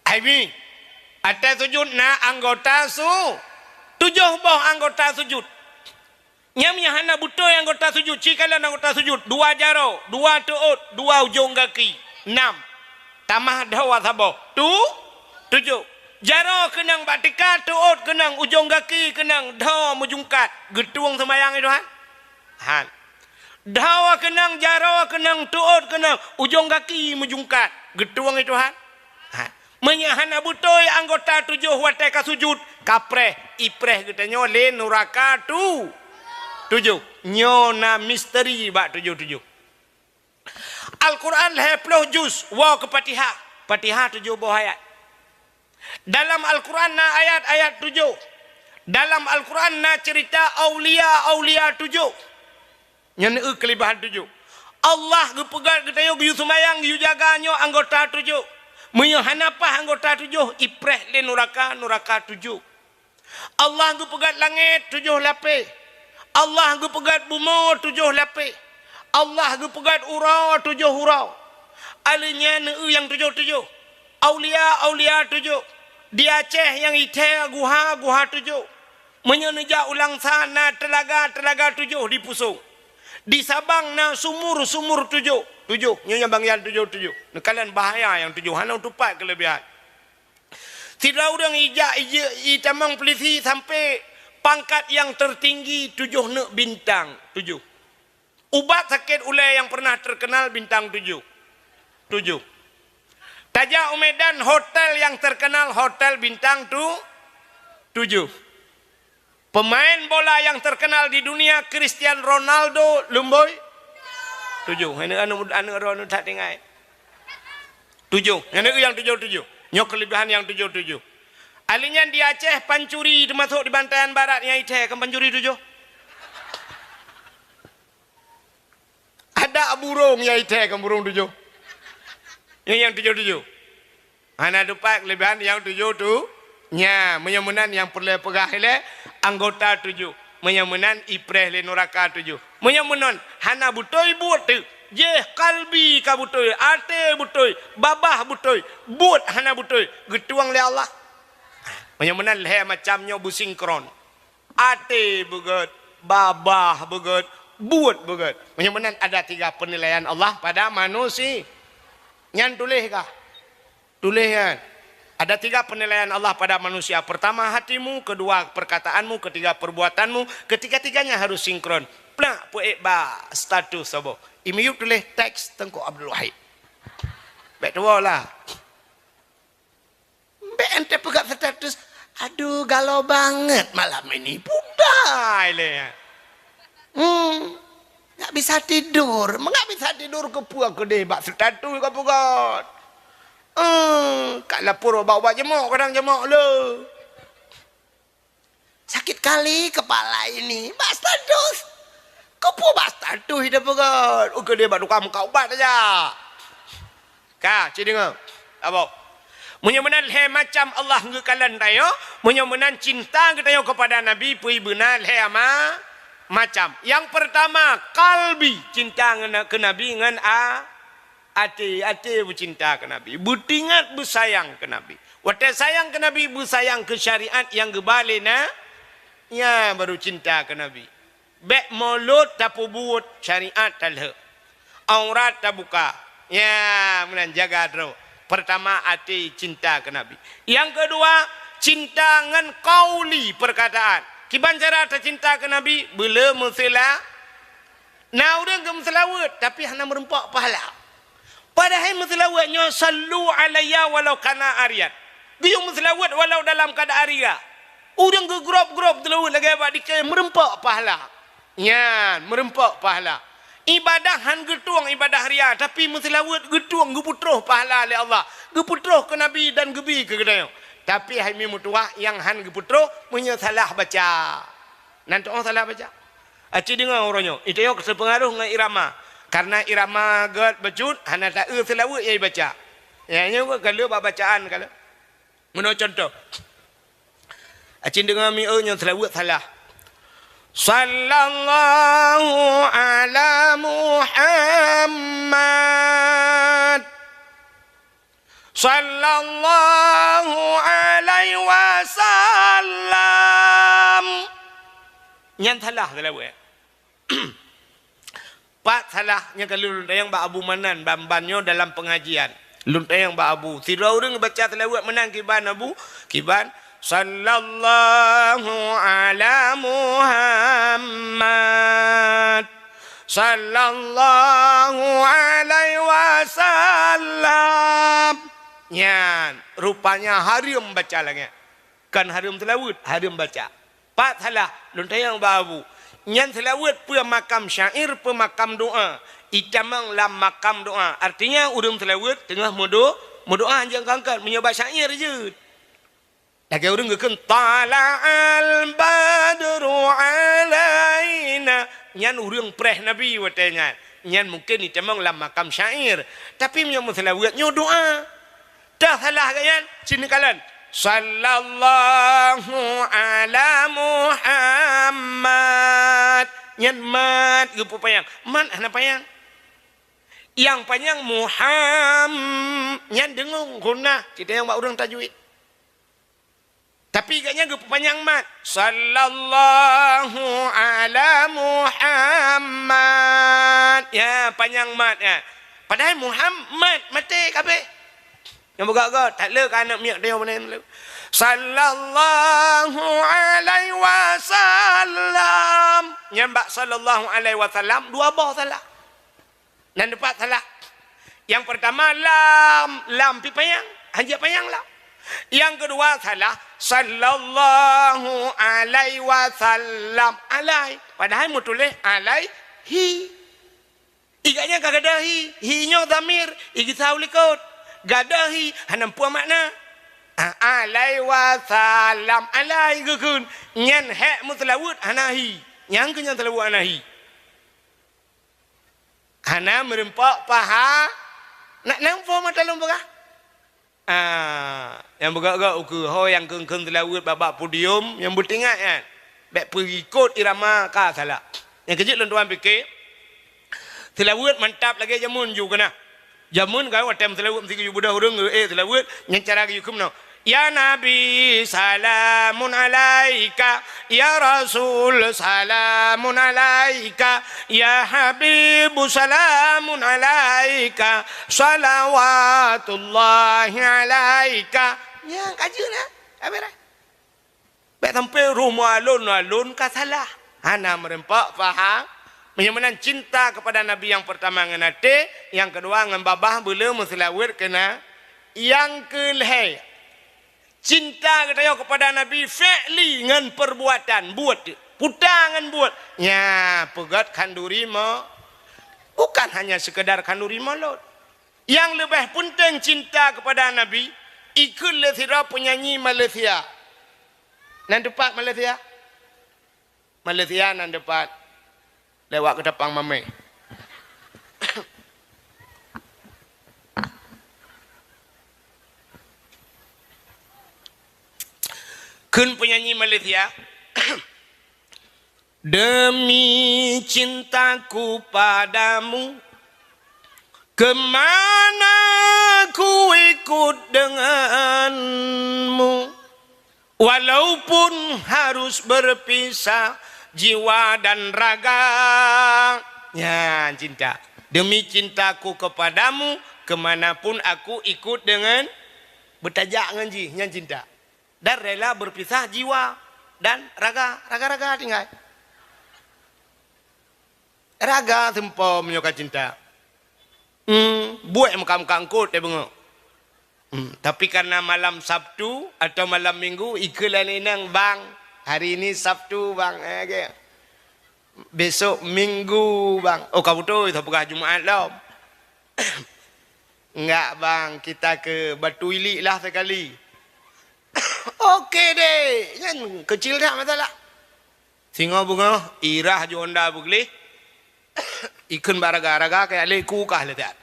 Hai mi, ateueh sujud na anggota su-, tujoh boh anggota sujud. Nyan meunyo hana beutôi anggota sujud, ci kalon anggota sujud, dua jaroe, dua teuôt, dua ujong gaki, nam. Tamah dhoe saboh. Tu-, tujoh. Jaroe keunong bak tika, teuôt keunong, ujong gaki keunong, dhoe meujungkat. Geutueng seumayang i Tuhan? Han. Dhoe keunong, jaroe keunong, teuôt keunong, ujong gaki meujungkat. Geutueng i Tuhan? Han. Meunyo hana beutôi anggota tujoh watèe ka sujud, kapreh, ipreh geutanyoe lé nuraka tu-, tujoh. Nyoe na misteri bak tujoh-tujoh. Al-Quran lhèe ploh juz, woe keu Fatihah. Fatihah tujoh boh ayat. Dalam Al-Quran na ayat-ayat tujoh. Dalam Al-Quran na ceurita aulia-aulia tujoh. Nyan eu keuleubah tujoh. Allah geupeugah geutanyoe geuyue seumayang, geuyue jaga nyoe anggota tujoh. Meunyoe hana paih anggota tujoh, ipreh lé nuraka, nuraka tujoh. Allah geupeugah langét tujoh lapéh. Allah geupeugah bumoe tujoh lapéh. Allah geupeugah uroe tujoh uroe. Alheuh nyan eu nyang tujoh-tujoh. Aulia-aulia tujoh. Di Aceh nyang ithée guha-guha tujoh. Meunyoe neujak u Langsa na teulaga-teulaga tujoh di Pusong. Di Sabang na sumur-sumur tujoh. Tujoh, nyoe nyang bangian tujoh-tujoh. Neukalon bahaya nyang tujoh, hana tupat keuleubihan. Sidroe ureuëng ijak ije-, itamong peulisi sampai pangkat nyang tertinggi tujoh neuk bintang tujoh. Ubat sakét ulée nyang pernah terkenal bintang tujoh. Tujoh. Tajak u Medan hotel nyang terkenal hotel bintang tu-, tujoh. Pemain bola nyang terkenal di dunia Cristiano Ronaldo lumboi tujoh. Aneuk, aneuk, aneuk droeneuh that tinggai. Tujoh. Nyan nyang tujoh-tujoh. Nyoe keulebihan nyang tujoh-tujoh. Alheuh nyan di Aceh pancuri teumasok di Bantayan Barat nyang ithée kan pancuri tujoh. Ada burung nyang ithée kan burung tujoh. Nyang, nyang tujoh-tujoh. Hana tupat keulebihan nyang tujoh tu. Nya, meunyoe meunan nyang peureulée peugah ilée anggota tujoh. Meunyoe meunan ipreh lé nuraka tujoh. Meunyoe meunan hana beutôi buet teuk. Jih kalbi ka beutôi, até beutôi, babah beutôi, buet hana beutôi, geutueng lé Allah. Meunyoe meunan lhée macam nyoe beusinkron. Até beugét, babah beugét, buet beugét. Meunyoe meunan ada tiga penilaian Allah pada manusia. Nyan tuléh kah? Tuléh nyan. Ada tiga penilaian Allah pada manusia. Pertama hatimu, kedua perkataanmu, ketiga perbuatanmu. Ketiga-tiganya harus sinkron. Plak peuék bak status saboh. I miyueb tuléh teks Teungku Abdul Wahid. Bék tuwoe lah. Bék ente peugah status, "Aduh, galau banget malam ini." Pudai lé. Hmm. Nggak bisa tidur. Nggak bisa tidur keupeue keudeh bak status ka peugah. Hmm. Ka lapor bak ubat jemok, kadang jemok le. Sakit kali kepala ini. Bak status. Keupeue bak status ida peugah. Ukeue dia bak tukang muka ubat aja. Ka, ci deungoe. Abo. Meunyoe meunan lhée macam Allah geukalon tanyoe, meunyoe meunan cinta geutanyoe kepada Nabi, peue beuna lhée ama-, macam. Yang pertama, kalbi, cinta ngon, keu Nabi ngon a-, Até, até beucinta keu Nabi, beuteuingat beusayang keu Nabi. Watée sayang keu Nabi, beusayang keu syariat nyang geuba lé na, nyan baru cinta keu Nabi. Bék mulôt tapeubuet syariat talheuek, aurat tabuka. Nyan meunan jaga droe. Pertama até cinta keu Nabi. Nyang keudua, cinta ngon kauli, perkataan. Kiban cara tacinta keu Nabi, beuleu meuseula-, Na ureuëng geumeuseulaweuet, tapi hana meurumpok pahala. Padahai meuseulaweuet nyoe, "Sallu alayya walau kana ariyan." Geuyue meuseulaweuet walau dalam keuadaan ria. Ureuëng geugrob-grob seulaweuet lagée bak dikeue meurumpok pahala. Nyan, meurumpok pahala. Ibadah han geutueng ibadah ria, tapi meuseulaweuet geutueng geupeutroh pahala lé Allah. Geupeutroh keu Nabi dan geubi keu geutanyoe. Tapi hai mi meutuwah nyang han geupeutroh meunyoe salah baca. Nan tuoh salah baca. Aci deungoe uroe nyoe, itayok teupeungaroh ngon irama. Karena irama gét bacut hana taeu seulaweuet nyang ibaca. Nyang nyoe ka lheueh bak bacaan ka lheueh. Meunoe contoh. Aci deungoe mieu nyoe seulaweuet salah. Sallallahu ala Muhammad. Sallallahu alaihi wasallam. Nyan salah seulaweuet. Pat salah nyang ka lôn tanyong bak Abu Manan ban-ban nyoe dalam pengajian. Lôn tanyong bak Abu, sidroe ureuëng baca seulaweuet meunan kiban Abu, kiban, "Sallallahu ala Muhammad." Sallallahu alaihi wasallam. Nyan, rupanya hareuem baca lagée. Kon hareuem seulaweuet, hareuem baca. Pat salah, lôn tanyong bak Abu. Nyan seulaweuet peue makam syair, peue makam doa. Itamong lam makam doa. Artinya, ureuëng seulaweuet teungoh meudo-, meudoa nyang kangkat. Meunyoe bak syair jeuet. Lagée ureuëng geukheun, "Tala'al badru alaina Nyan ureuëng preh Nabi watée nyan. Nyan mungken jitamong lam makam syair. Tapi meunyoe meuseulaweuet nyoe doa. Teuh salah geuh nyan, cit neukalon. Sallallahu ala Muhammad. Nyan mat geupeupanyang. Mat hana panyang. Nyang panyang Muham-, nyan deungon ghunnah. Cit nyang bak ureuëng tajwid. Tapi gobnyan geupeupanyang mat. Sallallahu ala Muhammad. Ya, panyang mat, ya. Padahai Muhammad maté kabeh. Nyang beugöt-göt, that le ka aneuk miet dia mana le. Sallallahu alaihi wasallam. Nyang bak sallallahu alaihi wasallam dua boh salah. Nan dipat salah. Nyang peurtama lam, lam pih panyang, hanjeuet panyang lam. Nyang keudua salah, sallallahu alaihi wasallam, alai. Padahai meutuléh alaihi. Gobnyan ka gadôh hi, hi nyoe dhamir, igisa u likot. Gadôh hi, hana peue makna. Ah, alaihi wasallam, alai geukheun. Nyan hék meuseulaweuet hana hi. Nyang keuh nyan seulaweuet hana hi. Hana meurumpok paha-, nak nampo mata lôn peugah. Ah, nyang beugöt-göt ukeue ho nyang kheun-kheun seulaweuet bak-bak podium nyang beutingat nyan. Bék peuikot irama ka salah. Nyang keujeuet lôn tuan pike, seulaweuet mantap lagée jameun ju keunah. Jameun ka watée meuseulaweuet meusigeue ju beudôh ureuëng, eh, seulaweuet, nyan cara geuyue keunoe. Ya Nabi, salamun alaika. Ya Rasul, salamun alaika. Ya Habibu, salamun alaika. Salawatullahi alaika. Nyang ka jeuet na. Habis dah. Bék sampai rumoh alon-alon ka salah. Hana meurumpok paham. Meunyoe meunan cinta kepada Nabi nyang peurtama ngon até, nyang keudua ngon babah beuleu meuseulaweuet keu na-, nyang keu lhée. Cinta geutanyoe kepada Nabi fi'li ngon peurbuatan, buet, puta ngon buet. Nya, peugét khanduri mo-, bukan hanya sekedar khanduri mulod. Nyang leubeh peunteng cinta kepada Nabi, ikheun lé sidroe peunyanyi Malaysia. Nan teupat Malaysia? Malaysia nan teupat. Lewat Ketapang Mamé. Kheun peunyanyi Malaysia, demi cintaku padamu, kemana ku ikut denganmu. Walaupun harus berpisah jiwa dan raga. Nyan cinta. Demi cintaku kepadamu, kemanapun aku ikut dengan, beutajak ngon jih, nyan cinta. Dan rela berpisah jiwa dan raga, raga-raga tinggai. Raga seumpom nyoe ka cinta. Hmm, buet meuka-meuka eungkot teuh beungoh. Hmm, tapi karena malam Sabtu atau malam Minggu, ikheun lé inong, "Bang, hari ini Sabtu, Bang." Eh, oke. "Besok Minggu, Bang." Oh, ka beutôi, tapeugah Jumaat lom. "Enggak, Bang, kita ke Batu Ilik lah sekali." "Oke deh." Nyan keucil that masalah. Singoh beungoh, irah ju honda beugleh. Ikheun bak raga-raga kajak lé ku kah lé that.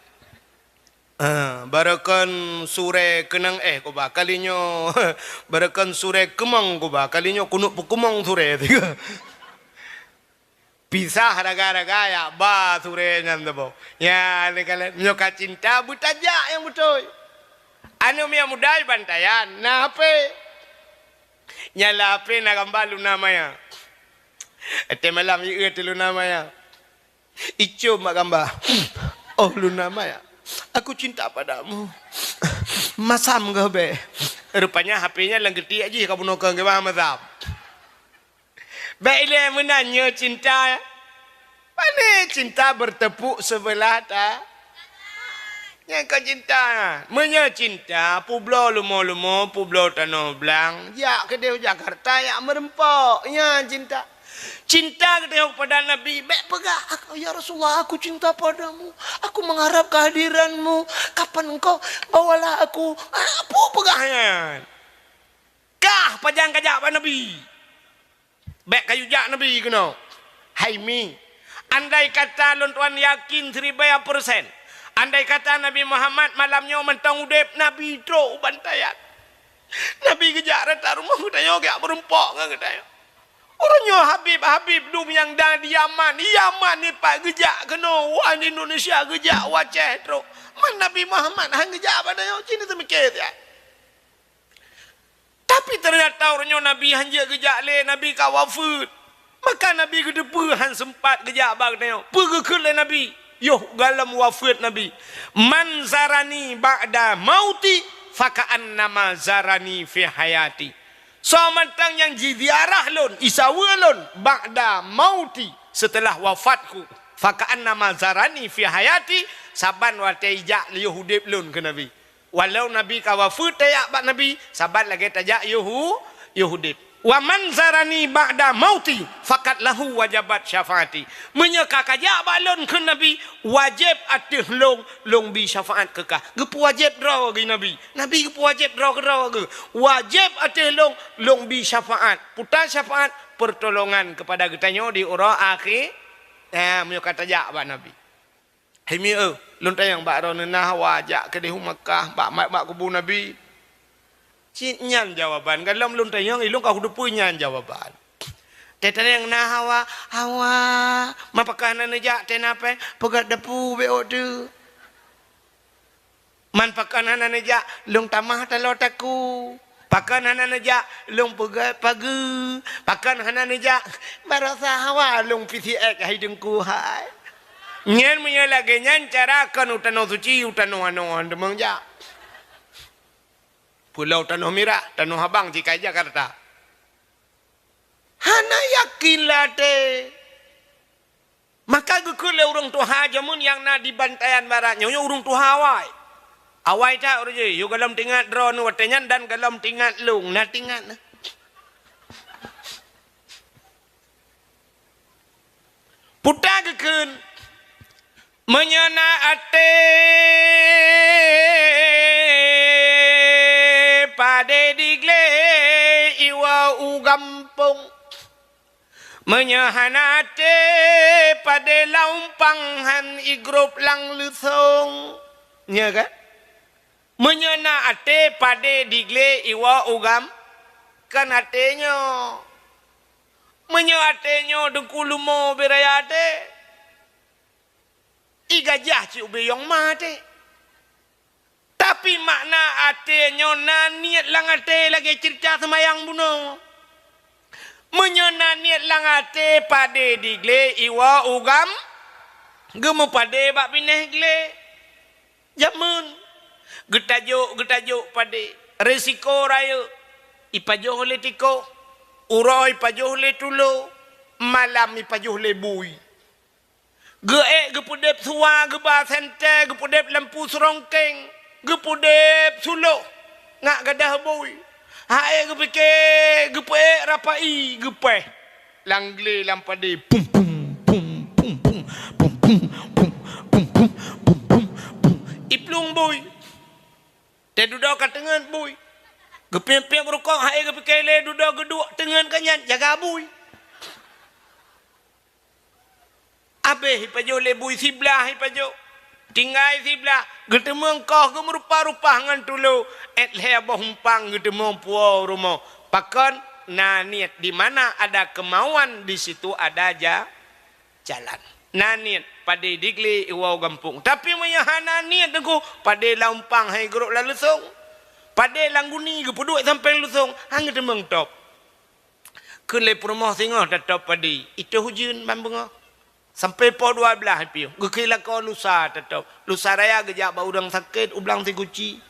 Ah, barokon surée keunong éh kuba kali nyoe. Barokon surée keumong kuba kali nyoe, keuneuk peukeumong surée. Pisah raga-raga jak ba surée nyan saboh. Nya, lé kalon nyoe ka cinta beutajak nyang beutôi. Aneuk miet muda di Bantayan na HP. Nyang lam HP na gamba Luna Maya. Watée malam ié teuh Luna Maya. Icom bak gamba. "Oh Luna Maya, aku cinta padamu. Masam keuh bék." Rupanya HP nyan lam geutiek jih ka bunoe keu geuba masam. Bék ilée meunan nyoe cinta. Pane cinta bertepuk sebelah ta-, nyan kon cinta. Meunyoe cinta, peubloe lumo-lumo, peubloe tanoh blang, jak keudeh u Jakarta, jak meurumpok. Nyan cinta. Cinta geutanyoe kepada Nabi, bék peugah, "Ak-, ya Rasulullah, aku cinta padamu. Aku mengharap kehadiranmu. Kapan engkau bawalah aku." Ah, peue peugah nyan? Kah pajan kajak bak Nabi. Bék kayue jak Nabi keunoe. "Hai mi, Andai kata lôn tuan yakin siribèe persen, andai kata Nabi Muhammad malam nyoe mantong udeb, Nabi trok u bantayan. Nabi geujak rata rumoh geutanyoe, geujak meurumpok ngon geutanyoe. Uroe nyoe Habib-Habib dum nyang na di Yaman, Yaman nyoe pat geujak keunoe, u Indonesia geujak u Aceh trok. Man Nabi Muhammad han geujak bak tanyoe, ci neuseumiké siat. Tapi teunyata uroe nyoe Nabi han jeuet geujak lé, Nabi ka wafeuet. Maka Nabi geuteupeue han seumpat geujak bak geutanyoe. Peue geukheun lé Nabi? Yoh gohlom wafeuet Nabi, "Man zarani ba'da mauti, faka'annama zarani fi hayati." Soe mantong nyang jiziarah lôn, isaweue lôn, ba'da mauti, seuteulah wafatku, faka'annama zarani fi hayati, saban watèe ijak yoh udeb lôn, kheun Nabi. Walau Nabi ka wafeuet, tajak bak Nabi, saban lagèe tajak yoh u-, yoh udeb. "Wa man zarani ba'da mauti, faqad lahu wajabat syafaati." Meunyoe ka kajak bak lôn, kheun Nabi, wajéb ateueh lôn, lôn bi syafaat keu kah. Geupeuwajéb droe geuh Nabi. Nabi geupeuwajéb droe keudroe geuh. Wajéb ateueh lôn, lôn bi syafaat. Peue syafaat? Pertolongan keupada geutanyoe di uroe akhé. Eh, meunyoe ka tajak bak Nabi. Hai mieu, lôn tanyong bak droeneuh, na hawa jak keudeh u Makkah bak, bak kubu Nabi? Cit nyan jawaban. Gohlom lôn tanyong, ilôn ka kuteupeue nyan jawaban. Teuh tanyong na hawa, hawa. Man pakon hana neujak, teuh na pèng, peugöt dapu bèk ôk teuh. Man pakon hana neujak, lôn tamah taloe takue. Pakon hana neujak, lôn peugöt pageue. Pakon hana neujak, barosa hawa lôn pisiek hai Teungku hai. Nyan meunyoe lagèe nyan cara kon u tanoh suci, u tanoh anoe teumeung jak. Pulo Tanoh Mirah, Tanoh Abang, ci ka i Jakarta. Hana yakin lé até. Maka geukheun lé ureueng tuha jameun nyang na di Bantayan Barat nyoe, nyoe ureueng tuha awai. Awai that ureueng jih, yôh gohlom teuingat droeneuh watèe nyan dan gohlom teuingat lôn, na teuingat na. Peue geukheun, meunyoe na até padé diglé iwoe u gampông. Meunyoe hana até padé lam umpang han igrôp lam leusông. Nyo kan? Meunyoe na até padé diglé iwoe u gam, kan até nyoe. Meunyoe até nyoe Teungku leumo beu raya até, i gajah cit ubé yong ma até. Tapi makna até nyoe na niet lam até lagèe ceurita seumayang bunoe. Meunyoe na niet lam até padé diglé iwoe u gam, geumeupadé bak binéh glé. Jameun geutajok, geutajok padé, risiko rayeuk, ipajoh lé tikoh, uroe ipajoh lé tulo, malam ipajoh lé bui. Geuék geupeudeb suwa, geuba sentée, geupeudeb lampu seurongkeng, geupeudeb suloh, ngat gadôh bui. Hai geupike, geupeuék rapai, geupéh. Lam glé lam padé, pum, pum, pum, pum, pum. Iplueng bui. Teududoe ka teungeut bui. Geupiep-piep rukok, hai geupike lé dudoe geuduek teungeut keu nyan, jaga bui. Abéh ipajoh lé bui siblah ipajoh. Tinggai siblah, geuteumeung koh geumeurupa-rupa ngon tulo, ék lhée boh umpang geuteumeung puwoe rumoh. Pakon? Na niet, di mana ada kemauan, di situ ada ja-, jalan. Na niet, padé diglé iwoe gampông. Tapi meunyoe hana niet teungku, padé lam umpang hai geurok lam leusông. Padé lam guni geupeuduek sampéng leusông, han geuteumeung top. Kheun lé peurumoh singoh tatop padé, itôh ujeuen ban beungoh. Sampoe poh dua blaih piôh, geukheun lakoe lusa tatop. Lusa raya geujak bak ureuëng sakét u Blang Sikuci.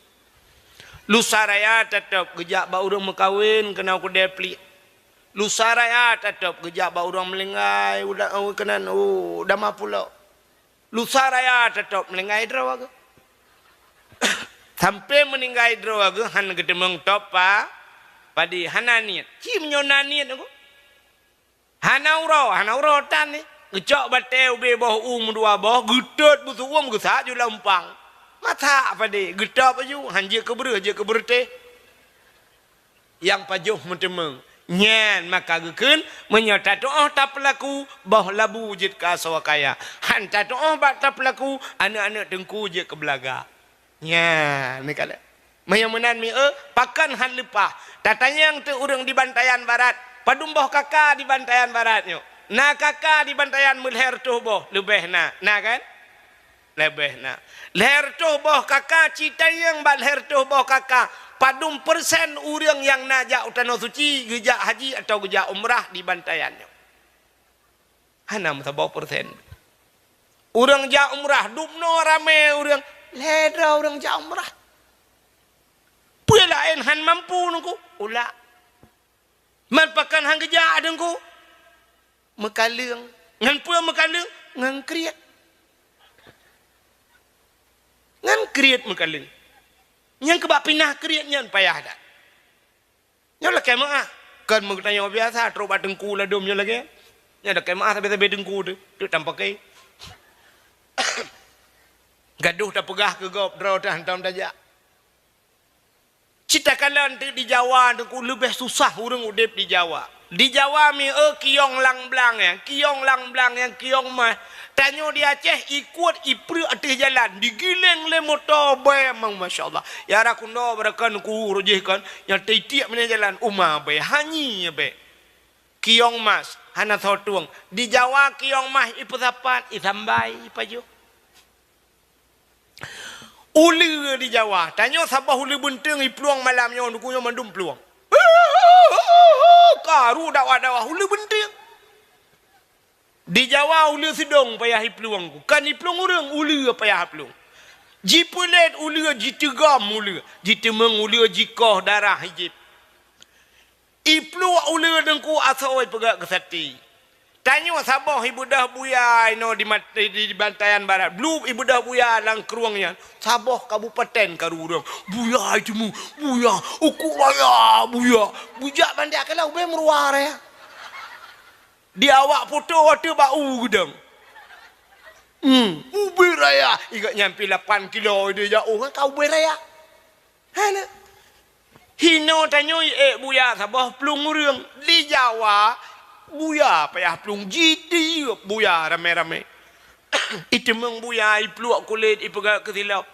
Lusa raya tatop geujak bak ureuëng meukawen keunoe Keudée Pliek. Lusa raya tatop geujak bak ureuëng meuninggai u da-, u keunan, u Dama Pulo. Lusa raya tatop meuninggai droe geuh. Sampoe meuninggai droe geuh han geuteumeung top pa-, padé, hana niet. Ci meunyoe na niet geuh. Hana uroe, hana uroe tan ni. Geucok batée ubé boh u meudua boh, geutot beusuwom geusak ju lam umpang. Masak padé, geutop aju, han jeuet keu beureuh, jeuet keu beureutéh. Nyang pajoh meuteumeung. Nyan maka geukheun, meunyoe tatu'oh tapeulaku, boh labu jeuet keu asoe kaya. Han tatu'oh bak tapeulaku, aneuëk-aneuëk teungku jeuet keu beulaga. Nyan, ni kalon. Meunyoe meunan mi, eh, pakon han leupah. Tatanyong teuk ureuëng di Bantayan Barat, padum boh kaka di Bantayan Barat nyoe? Na kaka di Bantayan meulhée reutôh boh, leubeh na. Na kan? Leubeh na. Lhée reutôh boh kaka, ci tanyong bak lhée reutôh boh kaka, padum persen ureuëng nyang na jak u Tanoh Suci geujak haji atawa geujak umrah di Bantayan nyoe? Hana meusaboh persen. Ureuëng jak umrah, dubnoe ramé ureuëng, lhée droe ureuëng jak umrah. Peue laén han mampu nungku? Ulak. Man pakon han geujak teungku? Meukaleueng. Ngon peue meukaleueng? Ngon kriet. Ngon kriet meukaleueng. Nyang keubah pinah kriet nyan payah that. Nyoe lakée meuáh. Kon meugeutanyoe biasa, trok bak teungku ladom nyoe lagée. Nyoe lakée meuáh sabe-sabe teungku teuh, teuk tampakée. Gadoh tapeugah keu gob, droe teuh hantom tajak. Cit takalon teuk di Jawa teungku leubeh susah ureuëng udeb di Jawa. Di Jawa mi, eh, kiyong lam blang nyan, kiyong lam blang nyan, kiyong mas. Tanyoe di Aceh, ikuet ipreuk ateueh jalan, digiléng lé moto bée mang, masya Allah. Ya Rakundo barakan ku rojih kan, nyang teitiek meunan jalan, uma bée, hanyi bée. Kiyong mas, hana soe tueng. Di Jawa kiyong mas ipeusapat, isambai, ipajoh. Uleue di Jawa, tanyoe saboh uleue beunteueng iplueng malam nyoe, teungku, nyoe mandum plueng. Karu dakwah-dakwah uleue beunteueng. Di Jawa uleue seudong payah iplueng, kon iplueng ureuëng, uleue payah iplueng. Jipeulet uleue, jiteugom uleue, jiteumeung uleue, jikoh darah ijép. Ipluek uleue teungku asoe ipeugét keu saté. Tanyoe saboh ibeudôh buya inoe di mat-, di, di Bantayan Barat. Blueb ibeudôh buya lam krueng nyan. Saboh kabupaten karu ureuëng. Buya iteumé, buya, uku raya, buya. Bujak bandak keulah ubé meuruwa raya. Di awak poto watée bak u geudong. Hmm, ubé raya. Igat nyang pi lapan kilo ideh jak, oh, ka ubé raya. Hana. Hinoe tanyoe ék buya saboh plueng ureuëng. Di Jawa, buya payah plueng, jitiep buya ramé-ramé. Iteumeung buya, ipluek kulét, ipeugét keu silop.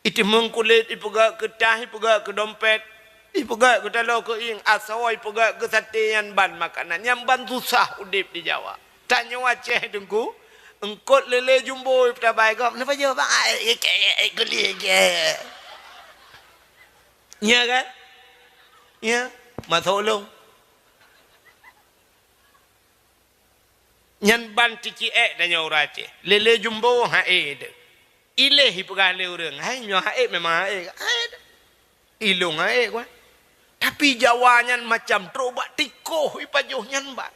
Iteumeung kulét, ipeugét keu tah, ipeugét keu dompet, ipeugét keu taloe keuieng, asoe ipeugét keu saté, nyan ban makanan, nyan ban susah udeb di Jawa. Tanyoe Aceh teungku, eungkot lé-lé jumbo ipeutabah gob, neupajoh bang, ai, ai, ai, ai, guli, ai. Nya kan? Nya, masuk lôn. Nyan ban ticiek tanyoe ureuëng Aceh. Lé-lé jumbo ha'é teuh. Iléh ipeugah lé ureuëng, hai nyoe ha'é memang ha'é. Ha'é teuh. Ilong ha'é kuat. Tapi Jawa nyan macam trok bak tikoh ipajoh nyan ban.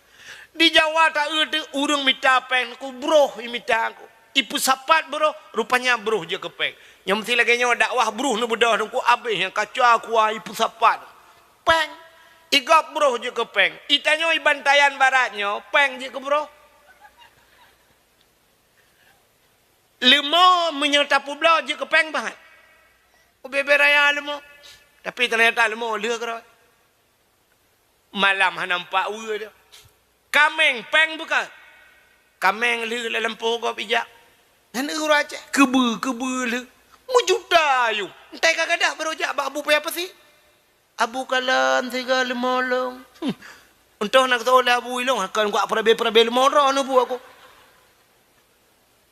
Di Jawa taeu teuh ureuëng mita péng ku broh imita ku. Ipeusapat broh, rupanya broh jeuet keu péng. Nyang meusti lagée nyoe dakwah broh neubeudôh teungku abéh nyang kaca kuah ipeusapat. Péng. Igob broh jeuet keu péng. Itanyoe i Bantayan Barat nyoe péng jeuet keu broh. Leumo meunyoe tapeubloe jeuet keu péng bangat. Ubé-bé raya leumo. Tapi teunyata leumo lheueh keudroe. Malam hana nampak weue dia. Kaméng péng beuka. Kaméng lheueh lam lampôh gob ijak. Nyan ureuëng Aceh. Keubeu, keubeu lheueh. Meujuta ayong. Entai ka gadah barô jak bak Abu Paya Pasi. Abu kalon siga leumo lôn. Hmm. Untôh na geutôh lé Abu ilong, akan kuak peurabé-peurabé leumo droe neubu aku.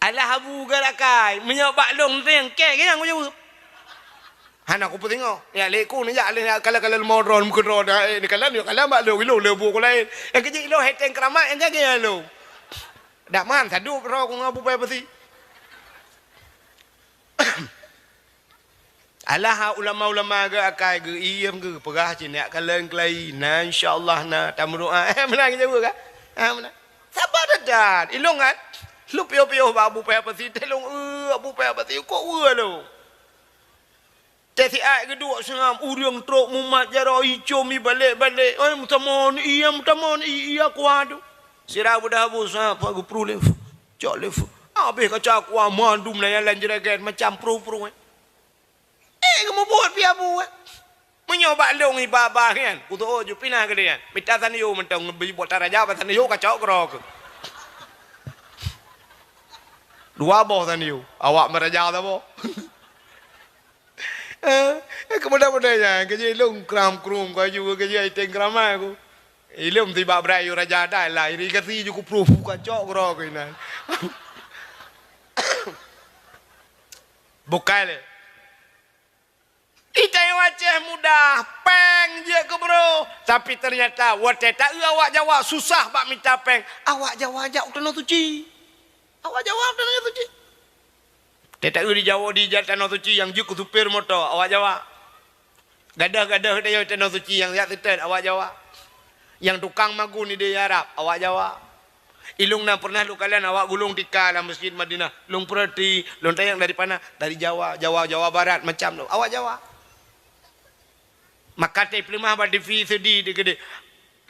Alah Abu garakai, meunyoe bak lôn teueng kée, keu nyang kujaweueb. Hana kupeusingoh. Ya lé ku neujak lé kalon-kalon leumo droe meukeudroe dah, eh, neukalon, neukalon bak lôn, ilong lé bu ku laén. Nyang keujeuet ilong heteng keuramat, nyang gagée lôn. Dak man sadup droe ku ngon Abu Paya Pasi. Alah ulama-ulama geuh akai geuh iem geuh peugah cit nyak kalon keulayi, na insya Allah na tameudoa. Eh, meunan geujaweueb kan? Ha, meunan. Saba that-that. Ilong kan? Lôn piôh-piôh bak Abu Paya Pasi, teuh lôn, eh, Abu Paya Pasi, kok weue lôn? Teuh siat geuduek seungab ureuëng trok mumat jaroe icom ibalek-balek. Eh, meutamong iya, meutamong iya kuah tu. Sira beudôh Abu Sa'ad, pak geupreh lé. Cok lé. Habéh kaca kuah mandum na nyang lam jeureugét macam pruh-pruh, eh. Eh, geumubuet pih Abu, eh. Nyoe bak lôn iba-ba nyan, kutoh ju pinah keu nyan. Mita sanyong mantong, bak taraja bak sanyong kacok keudroe keuh. Dua boh sanyong, awak meuraja saboh. Eh, eh, keumudian-keumudian nyan, keujih lôn kram-krum keu aju, keujih iteng kramai ku. Ilôn sibak brat yue raja dai lah, irigasi ju kuprôh, kacok keudroe keuh inan. Bukai lé. Itanyong Aceh mudah, péng jeuet keu brôh. Tapi teunyata watée taeu awak Jawa susah bak mita péng, awak Jawa jak u Tanoh Suci. Awak Jawa u Tanoh Suci. Watée taeu di Jawa di jak Tanoh Suci nyang jeuet keu supir moto, awak Jawa. Gadôh-gadôh di Tanoh Suci nyang jak seutôt, awak Jawa. Nyang tukang magun di Arab, awak Jawa. Ilôn na pernah lôn kalon awak gulong tika lam Masjid Madinah. Lôn peurati, lôn tanyong dari pana? Dari Jawa, Jawa, Jawa Barat, macam tu. Awak Jawa. Maka teupeuleumoh bak T V seudi di keudeh.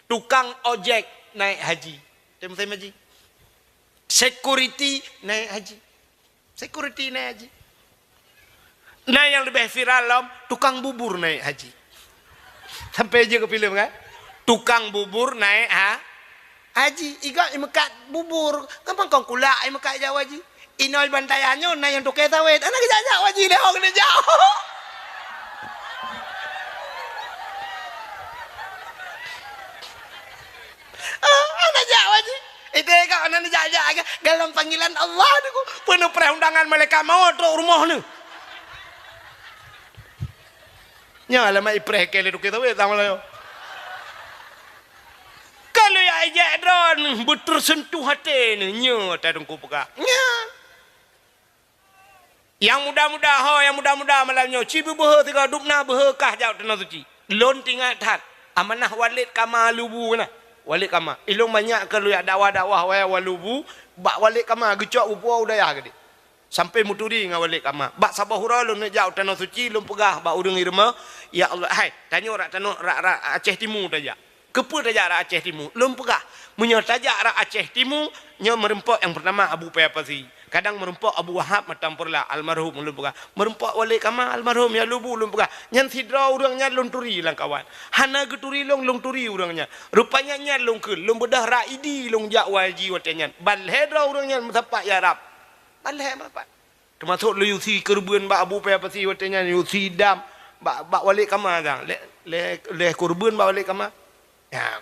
Tukang ojek naik haji. Teuh musim haji. Security naik haji. Security naik haji. Nah, nyang leubeh viral lom, tukang bubur naik haji. Sampai jeuet keu filem kan? Tukang bubur naik ha-, haji. Iga imeukat bubur, gampang kon kulak imeukat jak haji. Inoi bantayan nyoe na nyang toke sawét. Hana geujak-jak haji lé hong neujak. Ah, hana jak haji. Itu ka hana jak-jak ke dalam panggilan Allah tu. Penuh perundangan malaikat maut trok rumoh ni. Nyoe alamat ipreh ke le duke tawe sama layo. Kalau ya ejek drone betul sentuh hati ni nyo ta dengku peugah. Nya. Nyang muda-muda ho, nyang muda-muda malam nyoe, ci beubeuhe sigoe dubna beuhe kah jak u Tanoh Suci. Lôn tingat that, amanah Walid Kama Lubu na. Walid Kama. Ilôn banyak keu lôn jak dakwah-dakwah waya wa Lubu, bak Walid Kama geucok bupo u dayah geude. Sampai muturi ngon Walid Kama. Bak saboh uroe lôn jak u Tanoh Suci, lôn peugah bak ureuëng ireumoh, "Ya Allah, hai, tanyoe rak tanoh rak, rak Aceh Timu tajak." Keupeue tajak rak Aceh Timu? Lôn peugah, meunyoe tajak rak Aceh Timu, nyoe meurumpok nyang peurtama Abu Paya Pasi. Kadang meurumpok Abu Wahab Matampurla, almarhum lôn peugah. Meurumpok Walid Kama, almarhum ya Lubu lôn peugah. Nyan sidroe ureuëng nyan lôn turi lam kawan. Hana geuturi lôn, lôn turi ureuëng nyan. Rupanya nyan lôn kheun, lôn beudôh rak Idi lôn jak haji watée nyan. Ban lhée droe ureuëng nyan meusapat ya Rab. Ban lhée meusapat. Teumasok lé Yusi keureubeuen bak Abu Paya Pasi watée nyan, Yusi dam bak, bak Walid Kama dang. Lé, lé, lé keureubeuen bak Walid Kama. Ya.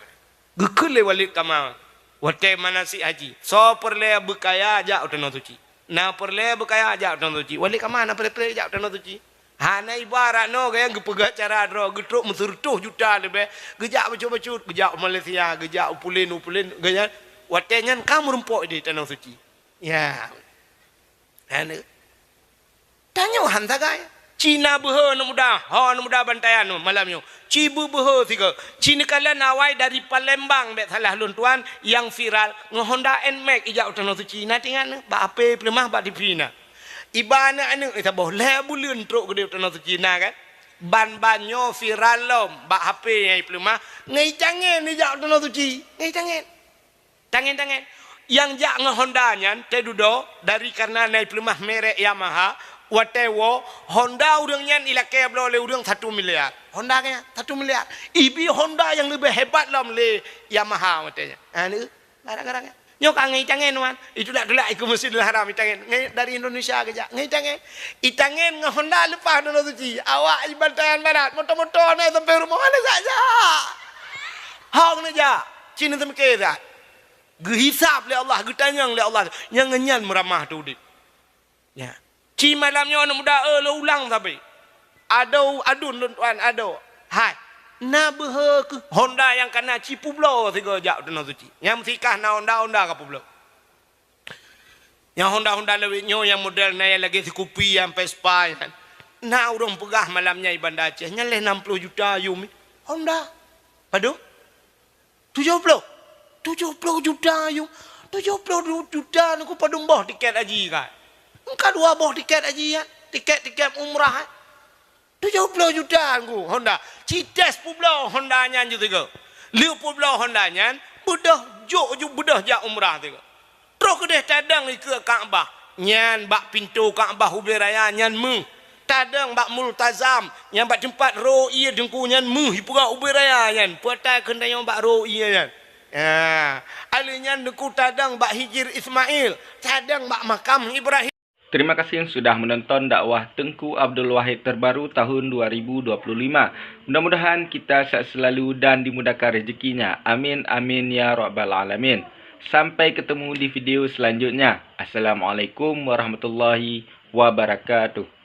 Geukheun lé Walid Kama watée manasik haji. Soe peureulée beukaya jak u Tanoh Suci. Na peureulée beukaya jak u Tanoh Suci. Walid Kama na peureulée jak u Tanoh Suci. Hana ibarat nyoe gaya geupeugah cara droe geutrok meuseureutoh juta leubeh. Geujak bacut-bacut, geujak u Malaysia, geujak u pulen, u pulen, gaya watée nyan ka meurumpok di Tanoh Suci. Ya. Aneuk. Tanyoe han sagai. Ci na beuhe aneuk muda, ho aneuk muda bantayan nyoe malam nyoe. Ci beubeuhe sigoe. Ci neukalon awai dari Palembang bék salah lôn tuan, nyang viral ngon Honda Nmax ijak u Tanoh Suci. Na tingat nyoe, bak H P peuleumah bak T V na. Iba aneuk-aneuk saboh lhée buleuen trok keudeh u Tanoh Suci na kan. Ban-ban nyoe viral lom bak H P nyang ipeuleumah, ngon itangen ijak u Tanoh Suci. Ngon itangen. Tangen-tangen. Nyang jak ngon Honda nyan teududoe dari karena na ipeuleumah merek Yamaha, watée woe Honda ureuëng nyan ilakée bloe lé ureuëng satu miliar. Honda nyan satu miliar. Ibi Honda nyang leubeh hebat lom lé Yamaha watée nyan. Ha, ni, garang-garang nyan. Nyoe ka ngon itangen wan. Itulak-tulak ikeu Masjidil Haram itangen. Ngon dari Indonesia geujak. Ngon itangen. Itangen ngon Honda leupah Tanoh Suci. Awak ibantayan barat. Moto-moto na sampai rumoh. Hana jak-jak. Hong neujak. Ci neuseumeukée that. Geuhisab lé Allah, geutanyong lé Allah, nyang ngon nyan meuramah teu udeb. Ya. Ci malam nyoe aneuk muda, eh, lôn ulang sabe. Adoe, aduen lôn tuan, adoe. Hai. Na beuhe keuh Honda nyang kana ci peubloe sigoe jak u Tanoh Suci. Nyang meusikah na Honda, Honda ka peubloe. Nyang Honda-Honda lawét nyoe nyang model na nyang lagée sikupi nyang Vespa nyan. Na ureuëng peugah malam nyan i Banda Aceh, nyan lhée nam ploh juta yum. Honda. Padum? Tujoh ploh. Tujoh ploh juta yum. Tujoh ploh juta nyoe padum boh tiket haji kan? Engka dua boh tiket haji kan? Tiket-tiket umrah kan? Tujoh ploh juta ngku Honda. Ci tes peubloe Honda nyan ju sigoe. Lheueh peubloe Honda nyan, beudôh jok ju beudôh jak umrah sigoe. Troh keudeh tadong ikeue Ka'bah. Nyan bak pintoe Ka'bah ubé raya nyan meuh. Tadong bak Multazam, nyang bak teumpat ro ie Teungku nyan meuh ipeugah ubit raya nyan. Peue ata keuneuk tanyong bak ro ie nyan. Ha, alèh nyan Teungku tadong bak Hijir Ismail, tadong bak makam Ibrahim. Terima kasih sudah menonton dakwah Teungku Abdul Wahid terbaru tahun dua ribu dua puluh lima. Mudah-mudahan kita sehat selalu dan dimudahkan rezekinya. Amin, amin, ya rabbal alamin. Sampai ketemu di video selanjutnya. Assalamualaikum warahmatullahi wabarakatuh.